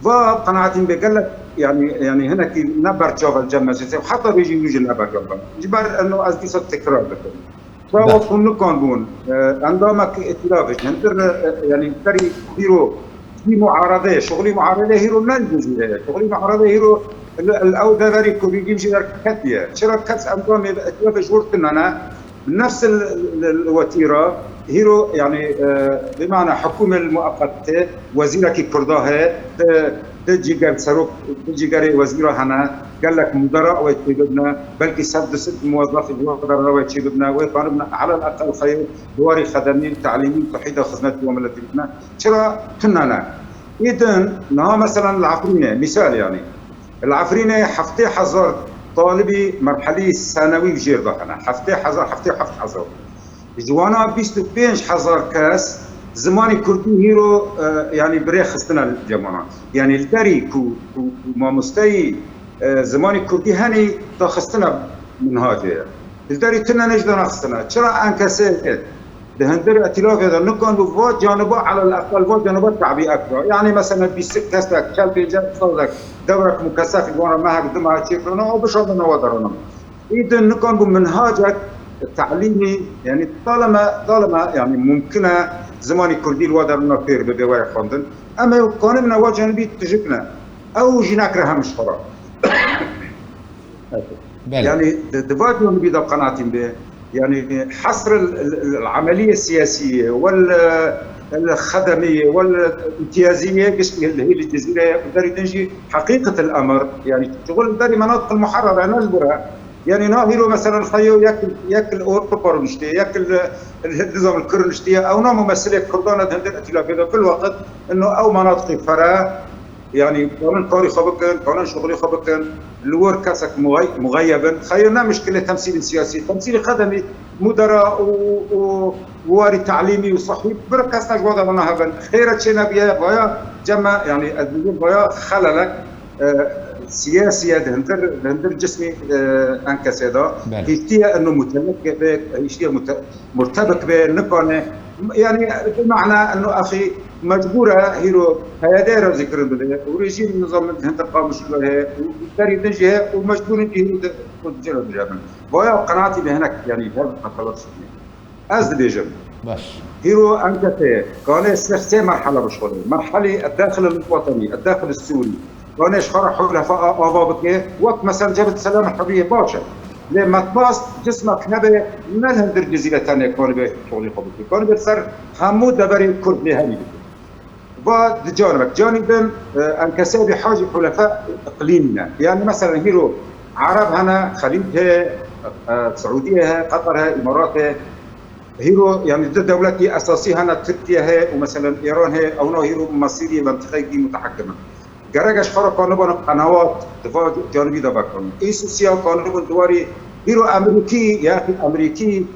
Va qenaetîn bê gelek, yanî, yanî hinekî ne berçav e li cem meclisê, heta rêjî wî jî ne berçav e. Ji ber eno ez dîsa tekrar dikim. Çawa Belê. Hûn nikandibûn, e, endamek îtilafê ji hindir, e, yanî berî hîro jî muarede, şixulî muarede hîro ne li Cizîrê ye. Şixulî muarede hîro li, li ew deverî ku rîgîm jî derketiye. Çira kes endamê îtilafê ji wir tune ne? Nefs el, el, el wetîra hîro, yanî, e, bi mana hikûmê mueqetê, wezîrekî Kurda heye, di, di cîger serok, di cîgerê wezîra hene, gelek mudera wê çêbibne, belkî sed du sed muwezefî ji wan derine wê çêbibne, wê kanibne elel eqel xeyr di warî xedemî, telîmî, tihîda xizmetî wan miletî bibne. Çira tune ne? Îdin, niha meselen li Efrînê, mîsal yanî, li Efrînê heftê hezar talibî merhelî senewî û jêr de hene. Heftê hezar, heftê û heft hezar. Ji wana bîst û pênc hezar kes zimanî kurdî hîro, e, yanî bi rê xistine li cem wana. Yanî li derî ku, ku, ku mamosteyî, e, zimanî kurdî henî daxistine minhacê ye. Li derî tune ne jî danaxistine. Çira enkesê di hindir îtilafê de nikan û va caniba elel eqel va caniba te'bî ekra. Yanî meselen bîst kesek, çel pênceh sazek, dewrek mukesefî wana mehek du mehek çêkirine, ew bişandine wa derine. Îdin nikan bû minhacek telîmî, yanî taleme, taleme, yanî mumkin e zimanî kurdî li wa derûna fêr bibe, were xwendin. Em ê kanibine wa canibî tijikine. Ew jî nekire hem ji xwe re. Belê. Yanî di, di va canibî de qenaetîn bê. Yanî hesr el, el, el, el ameliyê siyasiyê, wel, el xedemiyê, wel imtiyaziyê, gişt li hêlî Cizîrê, derî din jî heqîqet el emr, yanî şixul derî menatiq el muharrere, ne ji bira. Yanî na hîro meselen xeyo yek, yek li Ewropa rûniştiye, yek li, li, nizam li Kurd rûniştiye. Ew na mumesilê Kurdan e di hindir îtilafê de. Fil weqt ino ew menatiqî fere, yanî kanin karî xwe bikin, kanin şixulî xwe bikin. Li wir kesek muxey-, muxeyyeb in. Xeyo ne mişkilê temsîlên siyasî, temsîlê xedemî, mudera û, û warî telîmî û sihî, bir kes ne ji wa de bina hebin. Xêre çê nebiye, vaya ceme, yanî ez dibim vaya xelelek, e, siyasî ye, di hindir, di hindir cismî, e, enkesê de. Belê. Hiştiye eno mutelek be, hiştiye mute-, murtebik be, nikane. Yanî bi mana eno axî mecbûr e, hîro P Y D re zîkirin bide. Û rejîm nizam di hindir qamişî de heye. Û derî din jî heye. Û mecbûr in hîro de, xwe di cê re dijebin. Vaya qenaetî bi hinek, yanî her qetelat şikî. Ez dibêjim. Baş. Hîro enkesê kanê ser sê merhele bişxulê. Merhelî eddaxil el-wetenî, eddaxil el-sûrî. Kanê ji xwe re hulefa a-, ava bike. Wek mesel Cebhet Selam Hurriyê baş e. Lê metbast cismek hebe ne li hindir Cizîre tenê kanibê şixulî xwe bike. Kanibê ser hemû deverê Kurd lê herî bike. Va di canibek, canî din, e, enkesê bî hacî hulefa iqlîmî ne. Yanî meselen hîro Ereb hene, Xelîc heye, e, Siûdiye heye, Qeter heye, Îmarat heye. Hîro, yanî du dewletî esasî hene, Tirkiye heye û meselen Îran heye, ewna hîro mesîrî mentiqeyekî mutehekim in. Gerek e ji xwe re kanibin qenawat di va canibî de vekin. Îsûsiya kanibin di warî hîro Emerîkî, ya Emerîkî,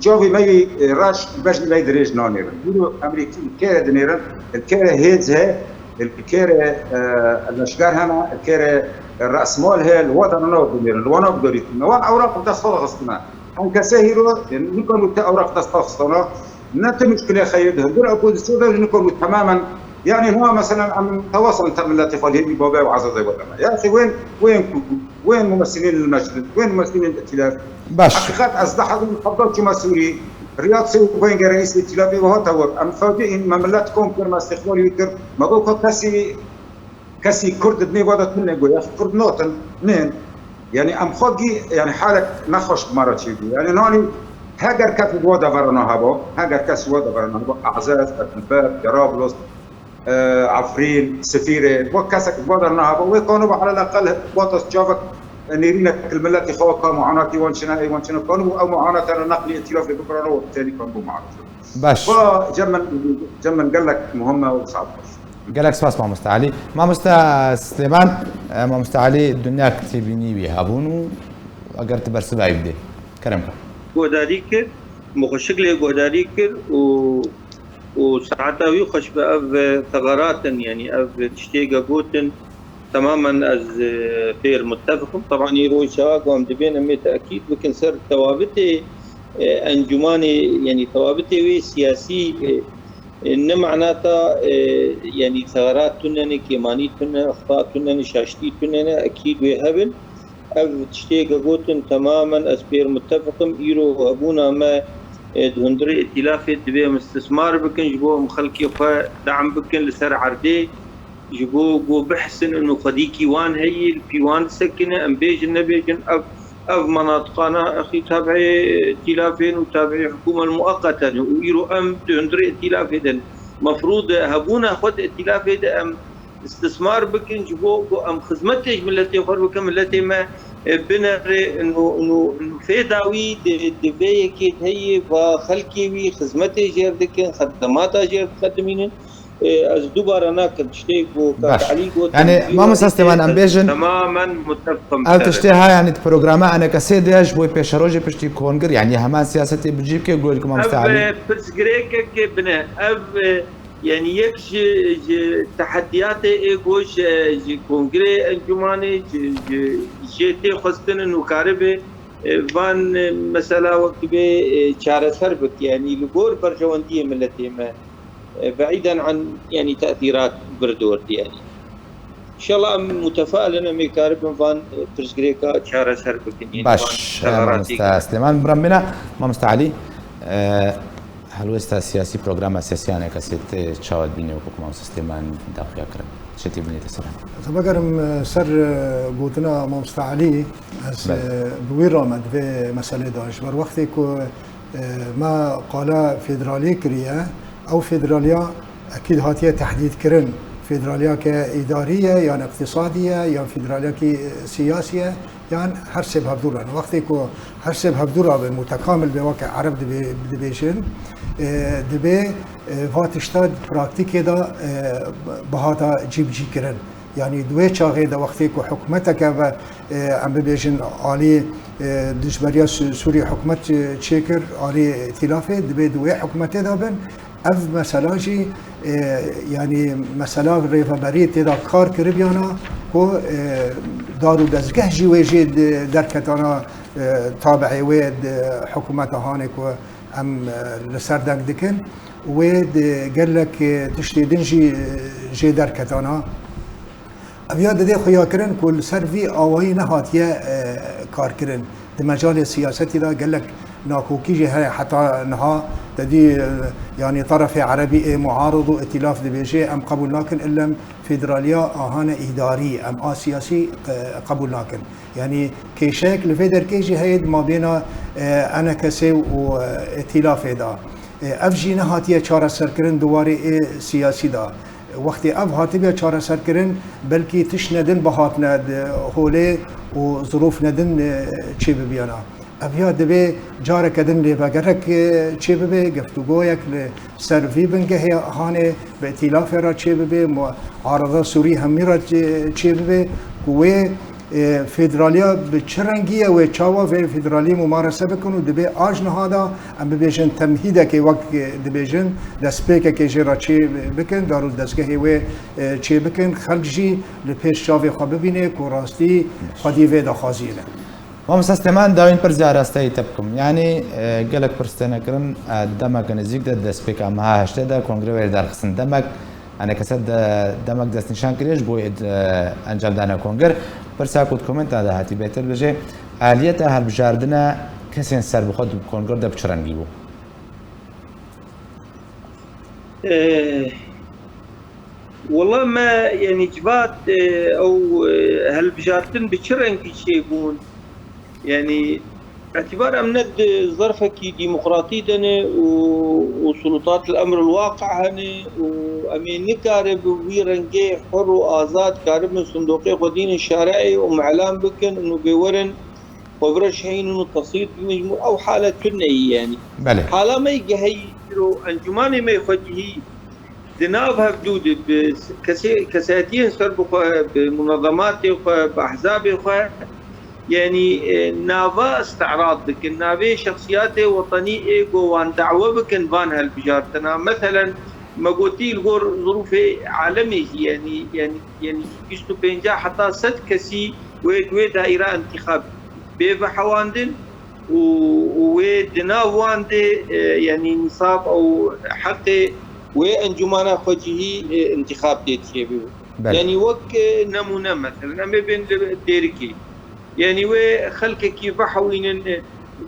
çavê me yê, e, reş bejnî me yê dirêj nanêrin. Hîro Emerîkî li kê re dinêrin, li kê re hêz heye, li kê re, e, leşger hene, li kê re resmal heye, li wa de ne dinêrin, li wana bidorîtin. Wan ewraq bi dest xwe de xistine. Enkesê hîro, e, nikan û te ewraq dest xwe xistana, ne ti muşkilê xeyir di hundir opozîsyon de nikan û temamen, yanî hûn mesela em tewasan te miletê xwe lê wî babê û azadê we deme. Ya xî wên, wên ku, wên mumessilên li meclis, wên mumessilên îtilaf. Baş. Heqîqet ez deh hezar hevdeh çûme Sûrî, Riyad sê û pênc reîsê îtilafê we hate wir. Em fecî in, me milet kom kir, me îstîqbalî wî kir. Me got ka kesî Kesî Kurd di nêva de tune got, ya Kurd notin, nên. Yanî em xwe gî, yanî halek nexweş bi me re çêbû. Yanî nanî heger kes di wa de verana heba, heger kes di wa de verana heba, Ezez, Edilbet, Cerablos, e, Efrîn, Sifîrê, wek kesek di wa de neheba, wê kaniba elel eqel wata çavek nêrînek li miletê xwe ka muanatî wan çine, ê wan çine, kanibo ew muanate re neqlî îtilafê bikirana û têlî kanibo muanate. Baş. Ba cem min, cem min gelek muhim e û saet baş. Gelek spas mamoste Elî. Mamoste Silêman, e, mamoste Elî dinya kitêbînî wî hebûn û eger tu bersivayî bidê. Kerem ke. Guhdarî kir, min xweşik lê guhdarî kir û, û saeta wî xweş be ev, e, tegarat in, yanî ev tiştê ge gotin, Temamen ez, e, pêr muttefiq im. Teban îro çawa ku em dibên em ê tekîd bikin ser tewabitê, e, encûmanê, yanî tewabitê wê siyasî, e, e, ne manata, e, yanî thexerat tune ne, kêmanî tune, exta tune ne, şaştî tune ne, ekîd wê hebin. Ev tiştê ke gotin temamen ez pêr muttefiq im. Îro hebûna me, e, di hundirê îtîlafê divê em istismar bikin, ji bo em xelkê xwe dam bikin li ser erdê. Ji bo ku bihsin û xwedîkî wan heyî, li pî wan disekine, em bêjin nebêjin, ev, ev menatiqana exî tabiê îtîlafê ne û tabiê hikûmel mueqete ne û îro em di hundirê îtîlafê de ne. Mefrûd e hebûna xwe di îtîlafê de em istismar bikin, ji bo ku em xizmetê ji miletê xwe bikin, miletê me, e, binere, nû, nû, nû fêda wî di, di vê yekê de heye, va xelkê wî xizmetê jêr dikin, xedemata jêr diqedimînin. E, ez dubare nakim tiştê ku Kak Baş. Elî got, Yani, em Mamosta Süleyman, em bêjin, temamen muttefiqim ev ser. Tiştê ha, yani, di programa E N K S de ji bo pêşerojê piştî kongir, yani, heman siyasetê bi cî bike, got ku Mamosta Ev, Elî. E, pirsgirêkeke bine. Ev, e, yani, yek ji, ji teheddiyatê ê ku ji, ji kongirê encûmanê, ji, ji, jê tê xwestin û karibe, e, van, e, mesela wek dibê, e, çareser bike, yani, li gor berjewendiyê miletê me. E, بعيداً عن، يعني، تأثيرات بردور، يعني. İnşallah em mutefail in, em ê karibin van, e, pirsgirêka çareser bikin, yani. Baş, van, e, thexeratî. Mamosta Süleyman, biram bîne, Mamosta Elî, e, helwesta siyasî, programa siyasî A N K S tê çawa dibînî wekî ku Mamosta Süleyman daxuya kirin? Çi tê bînî te ser? Ez vegerim, e, ser, e, gotina Mamosta Elî, ez, Belê. E, bi wî re me di vê meselê de. Ji ber wextê ku E, me qala federaliyê kiriye. Ew federaliya ekîd hatiye tehdîdkirin. Federaliyeke îdarî ye, yan îqtisadî ye, yan federaliyekî, e, siyasî ye, yan her sê bi hevdû re. Wextê ku her sê bi hevdû re bin, mutekamil bê, weke Ereb dibê-, dibêjin, e, dibê, e, va tişta di praktîkê de, e, bihata cîbicîkirin. Yanî di wê çaxê de wextê ku hikûmeteke ve, e, em bibêjin alî, e, dijberiya Sû-, Sûrî hikûmet, e, çêkir, alî îtîlafê, dibê di wê hikûmetê de bin. Ev mesela jî, e, yanî mesela rêveberî tê de kar kiribiyana ku, e, dar û dezgeh jî wê jê de-, derketana, e, tabiê wê di hikûmeta hanê ku em, e, li ser deng dikin. Wê di gelek, e, tiştê din jî, e, jê derketana. Ev ya didê xuyakirin ku li ser vî awayî nehatiye, e, karkirin. Di mecalê siyasetî de gelek nakokî jî heye heta niha. Te dî, e, yanî terefê erebî ê muarid û îtîlaf dibêje, em qebûl nakin, illem federaliya ahane îdarî, em a siyasî, e, qebûl nakin. Yanî kêşeyek li vê derkê jî heye di mabêna, e, E N K S û, e, îtîlafê de. E, ev jî nehatiye çareserkirin di warê ê siyasî de. Wextê ev hatibe çareserkirin, belkî tişt nedin bihatine di holê û zirûf nedin, e, çêbibiyana. Ev ya divê careke din lêvegerek, e, çêbibe, geftugoyek li ser vî bingehê hanê bi îtîlafê re çêbibe, muarada Sûrî hemî re çê-, çêbibe, ku wê, e, federaliya bi çi rengî ye, wê çawa vê federaliyê mumarese bikin û dibê a ji niha de em bibêjin temhîdekê wek, e, dibêjin destpêkekê jê re çê bikin, dar û dezgehê wê, e, çê bikin, xelk jî li pêş çavê xwe bibîne ku rastî xwedî vê daxwaziyê ne. Mamosta Süleyman, dawîn pirsî arasteyî te bikim. Yanî, e, gelek pirs têne kirin, e, demeke nêzîk de, destpêka meha heştê de kongre wê derxistin. Demek, E N K S de, demek destnîşan kiriye ji bo, e, encamdana kongre. Pirsa ku di komenta de hatî bêtir bêje, aliyeta hilbijardina kesên serbixwe di kongre de bi çi rengî bû? E, Wela me, yanî, civat, e, ew, e, hilbijartin bi çi rengî çêbûn? Yanî, îtibar em ne di zerfekî demokratî de ne û, û sulûtat el emr el waqi hene û em ê nikare bi wî rengê hur û azad karibin sindoqê xwe dînin şareê û melan bikin û bê werin xwe bireşeyînin û tesîd bimînin û ew hale tune yî, yanî. Belê. Hala me geheyî îro encûmanê me xwedî hî di nav hevdû de bi kesê-, kesayetiyên serbixwe, bi munezematê xwe, bi ehzabê xwe, yanî, e, nava îstîrad dikin, navê şexsiyatê wetenî ê ku wan dawe bikin van hilbijartina. Meselen, Me gotî li gor zirûfê alemê jî, yanî, yanî, yanî bîst û pênc heta sed kesî wê di wê daîra intixab bê vehewandin û, û wê di nav wan de, e, yanî nisab ew heqê wê encûmana xwecihî, e, intixab tê çêbibin. Belê. Yanî wek, e, nemûne, meselen, em ê bên li Dêrikê. Yanî wê xelkekî vehewînin,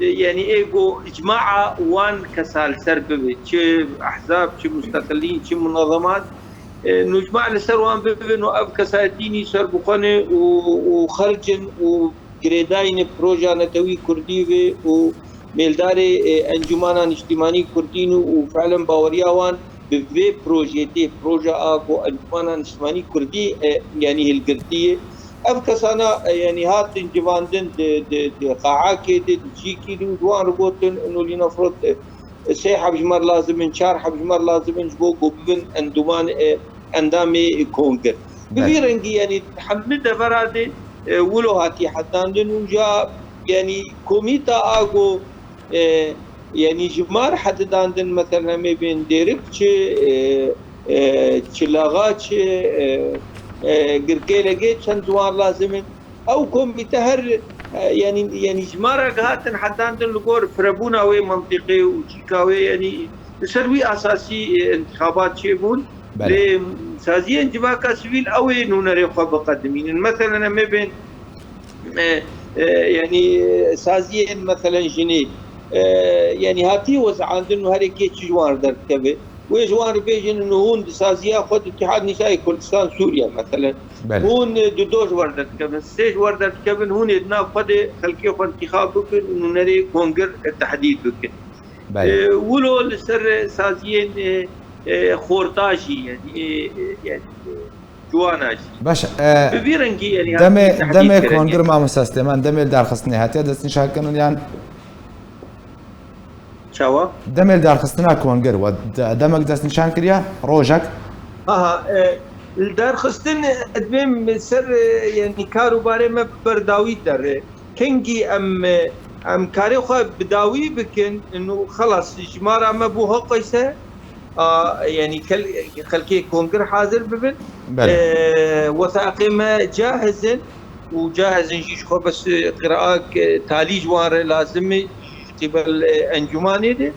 e, yanî ê ku icmaa wan kesa li ser bibe, çi ehzab, çi musteqilîn, çi munezemat, e, nû icma li ser wan bibin û ev kesayetînî serbixwe ne û, û xerc in û girêdayî ne proja netewî kurdî ve û mêldarê, e, encûmana niştîmanî kurdî ne û fiilen baweriya wan bi vê projeyê tê, proja a ku encûmana niştîmanî kurdî, e, yanî hilgirtî ye. Ev kesana, e, yanî hatin civandin di, di, di qaakê de, di cîkî de û di wan re gotin, û lîna firot, e, sê heb ji me re lazim in, çar heb ji me re lazim in ji bo ku bibin endûman, e, endamê kongir. Bi vî Belê. rengî, yanî hemî devera de, e, wilo hatiye hedandin û ja, yanî komîta a ku, e, yanî ji mar hedidandin, meselen, em ê bên Dêrik çi, e, e, çi Laxa çi, e, e, Girkêlegê çend ji wan lazim in. Ew komîte her, e, yanî, yanî ji mar re gihatin hedandin li gor firebûna wê mentiqê û çîka wê, yanî li ser wî esasî, e, intixabat çêbûn. Belê. Lê saziyên civaka sivîl ew ê nûnerê xwe biqedimînin. Meselen, em ê bên, e, e, yanî, e, saziyên, meselen, jinê, e, yanî hatiye wezandin û herê kê çi ji wan re derdikeve. Wê ji wan re bêjin, û hûn di saziya xwe di Îtîhad Nîsayê Kurdistan Sûriye, meselen. Belê. Hûn, e, du do ji wer derdikevin, sê ji wer derdikevin, hûn ê di nav xwe de xelkê xwe intixab bikin û nûnerê kongir, e, tehdîd bikin. Belê. E, wilo li ser, e, saziyên, e, e, xorta jî, yanî, e, e, yanî, e, ciwana jî. Baş, e, Bi vî rengî, yanî, demê, hatiye demê tehdîdkirin, kongir, yanî. Mamosta Silêman, demê li darxistinê hatiye destnîşankirin yan? Çawa? Demê li darxistina kongir, we de-, demek destnîşan kiriye, rojek? Aha, e, li darxistin, e, divê ser, e, yanî kar û barê me berdawî dere. Kengî em, e, em karê xwe bi dawî bikin, nû xelas, ji mara me bû heqeyse, a, yanî kel-, xelkê kongir hazir bibin. Belê. E, wesaqê me cahiz in û cahiz in jî ji xwe bes qiraak, e, talî ji wan re lazim e, ji qîbel, e, encûmanê de.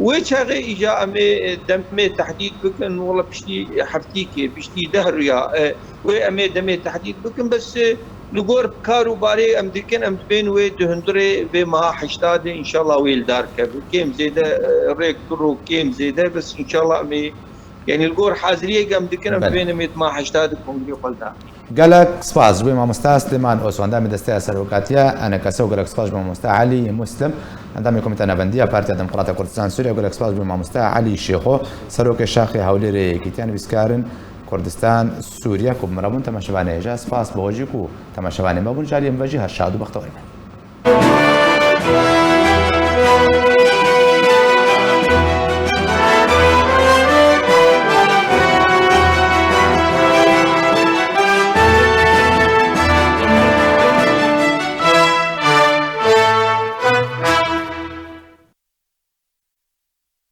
Wê çaxê îca em ê, e, demê tehdîd bikin, wela piştî heftîkê, piştî deh rûya, e, wê em ê demê tehdîd bikin, bes, e, li gor kar û barê em dikin, em dibên wê di hundirê vê meha heşta de, înşallah wê li dar keve. Kêm zêde, e, rêk du rû, kêm zêde, bes înşallah em ê, yanî li gor haziriyek em dikin, em Belê. dibên em ê di meha heşta de kongrê xwe li dar. Gelek spas ji bo mamosta Silêman Osman, endamê Desteya Serokatiya ENKS û gelek spas ji bo mamosta Elî Muslim, endamê Komîta Navendî ya Partiya Demokrata Kurdistan Sûriye, û gelek spas ji bo mamosta Elî Şêxo, Serokê Şaxê Hewlêrê Yekîtiya Nivîskarin Kurdistan Sûriye ku bi me re bûn. Temaşevanê hêja, spas bi we jî ku temaşevanê me bûn. Ji aliyê min ve jî her şad û bextewar bin.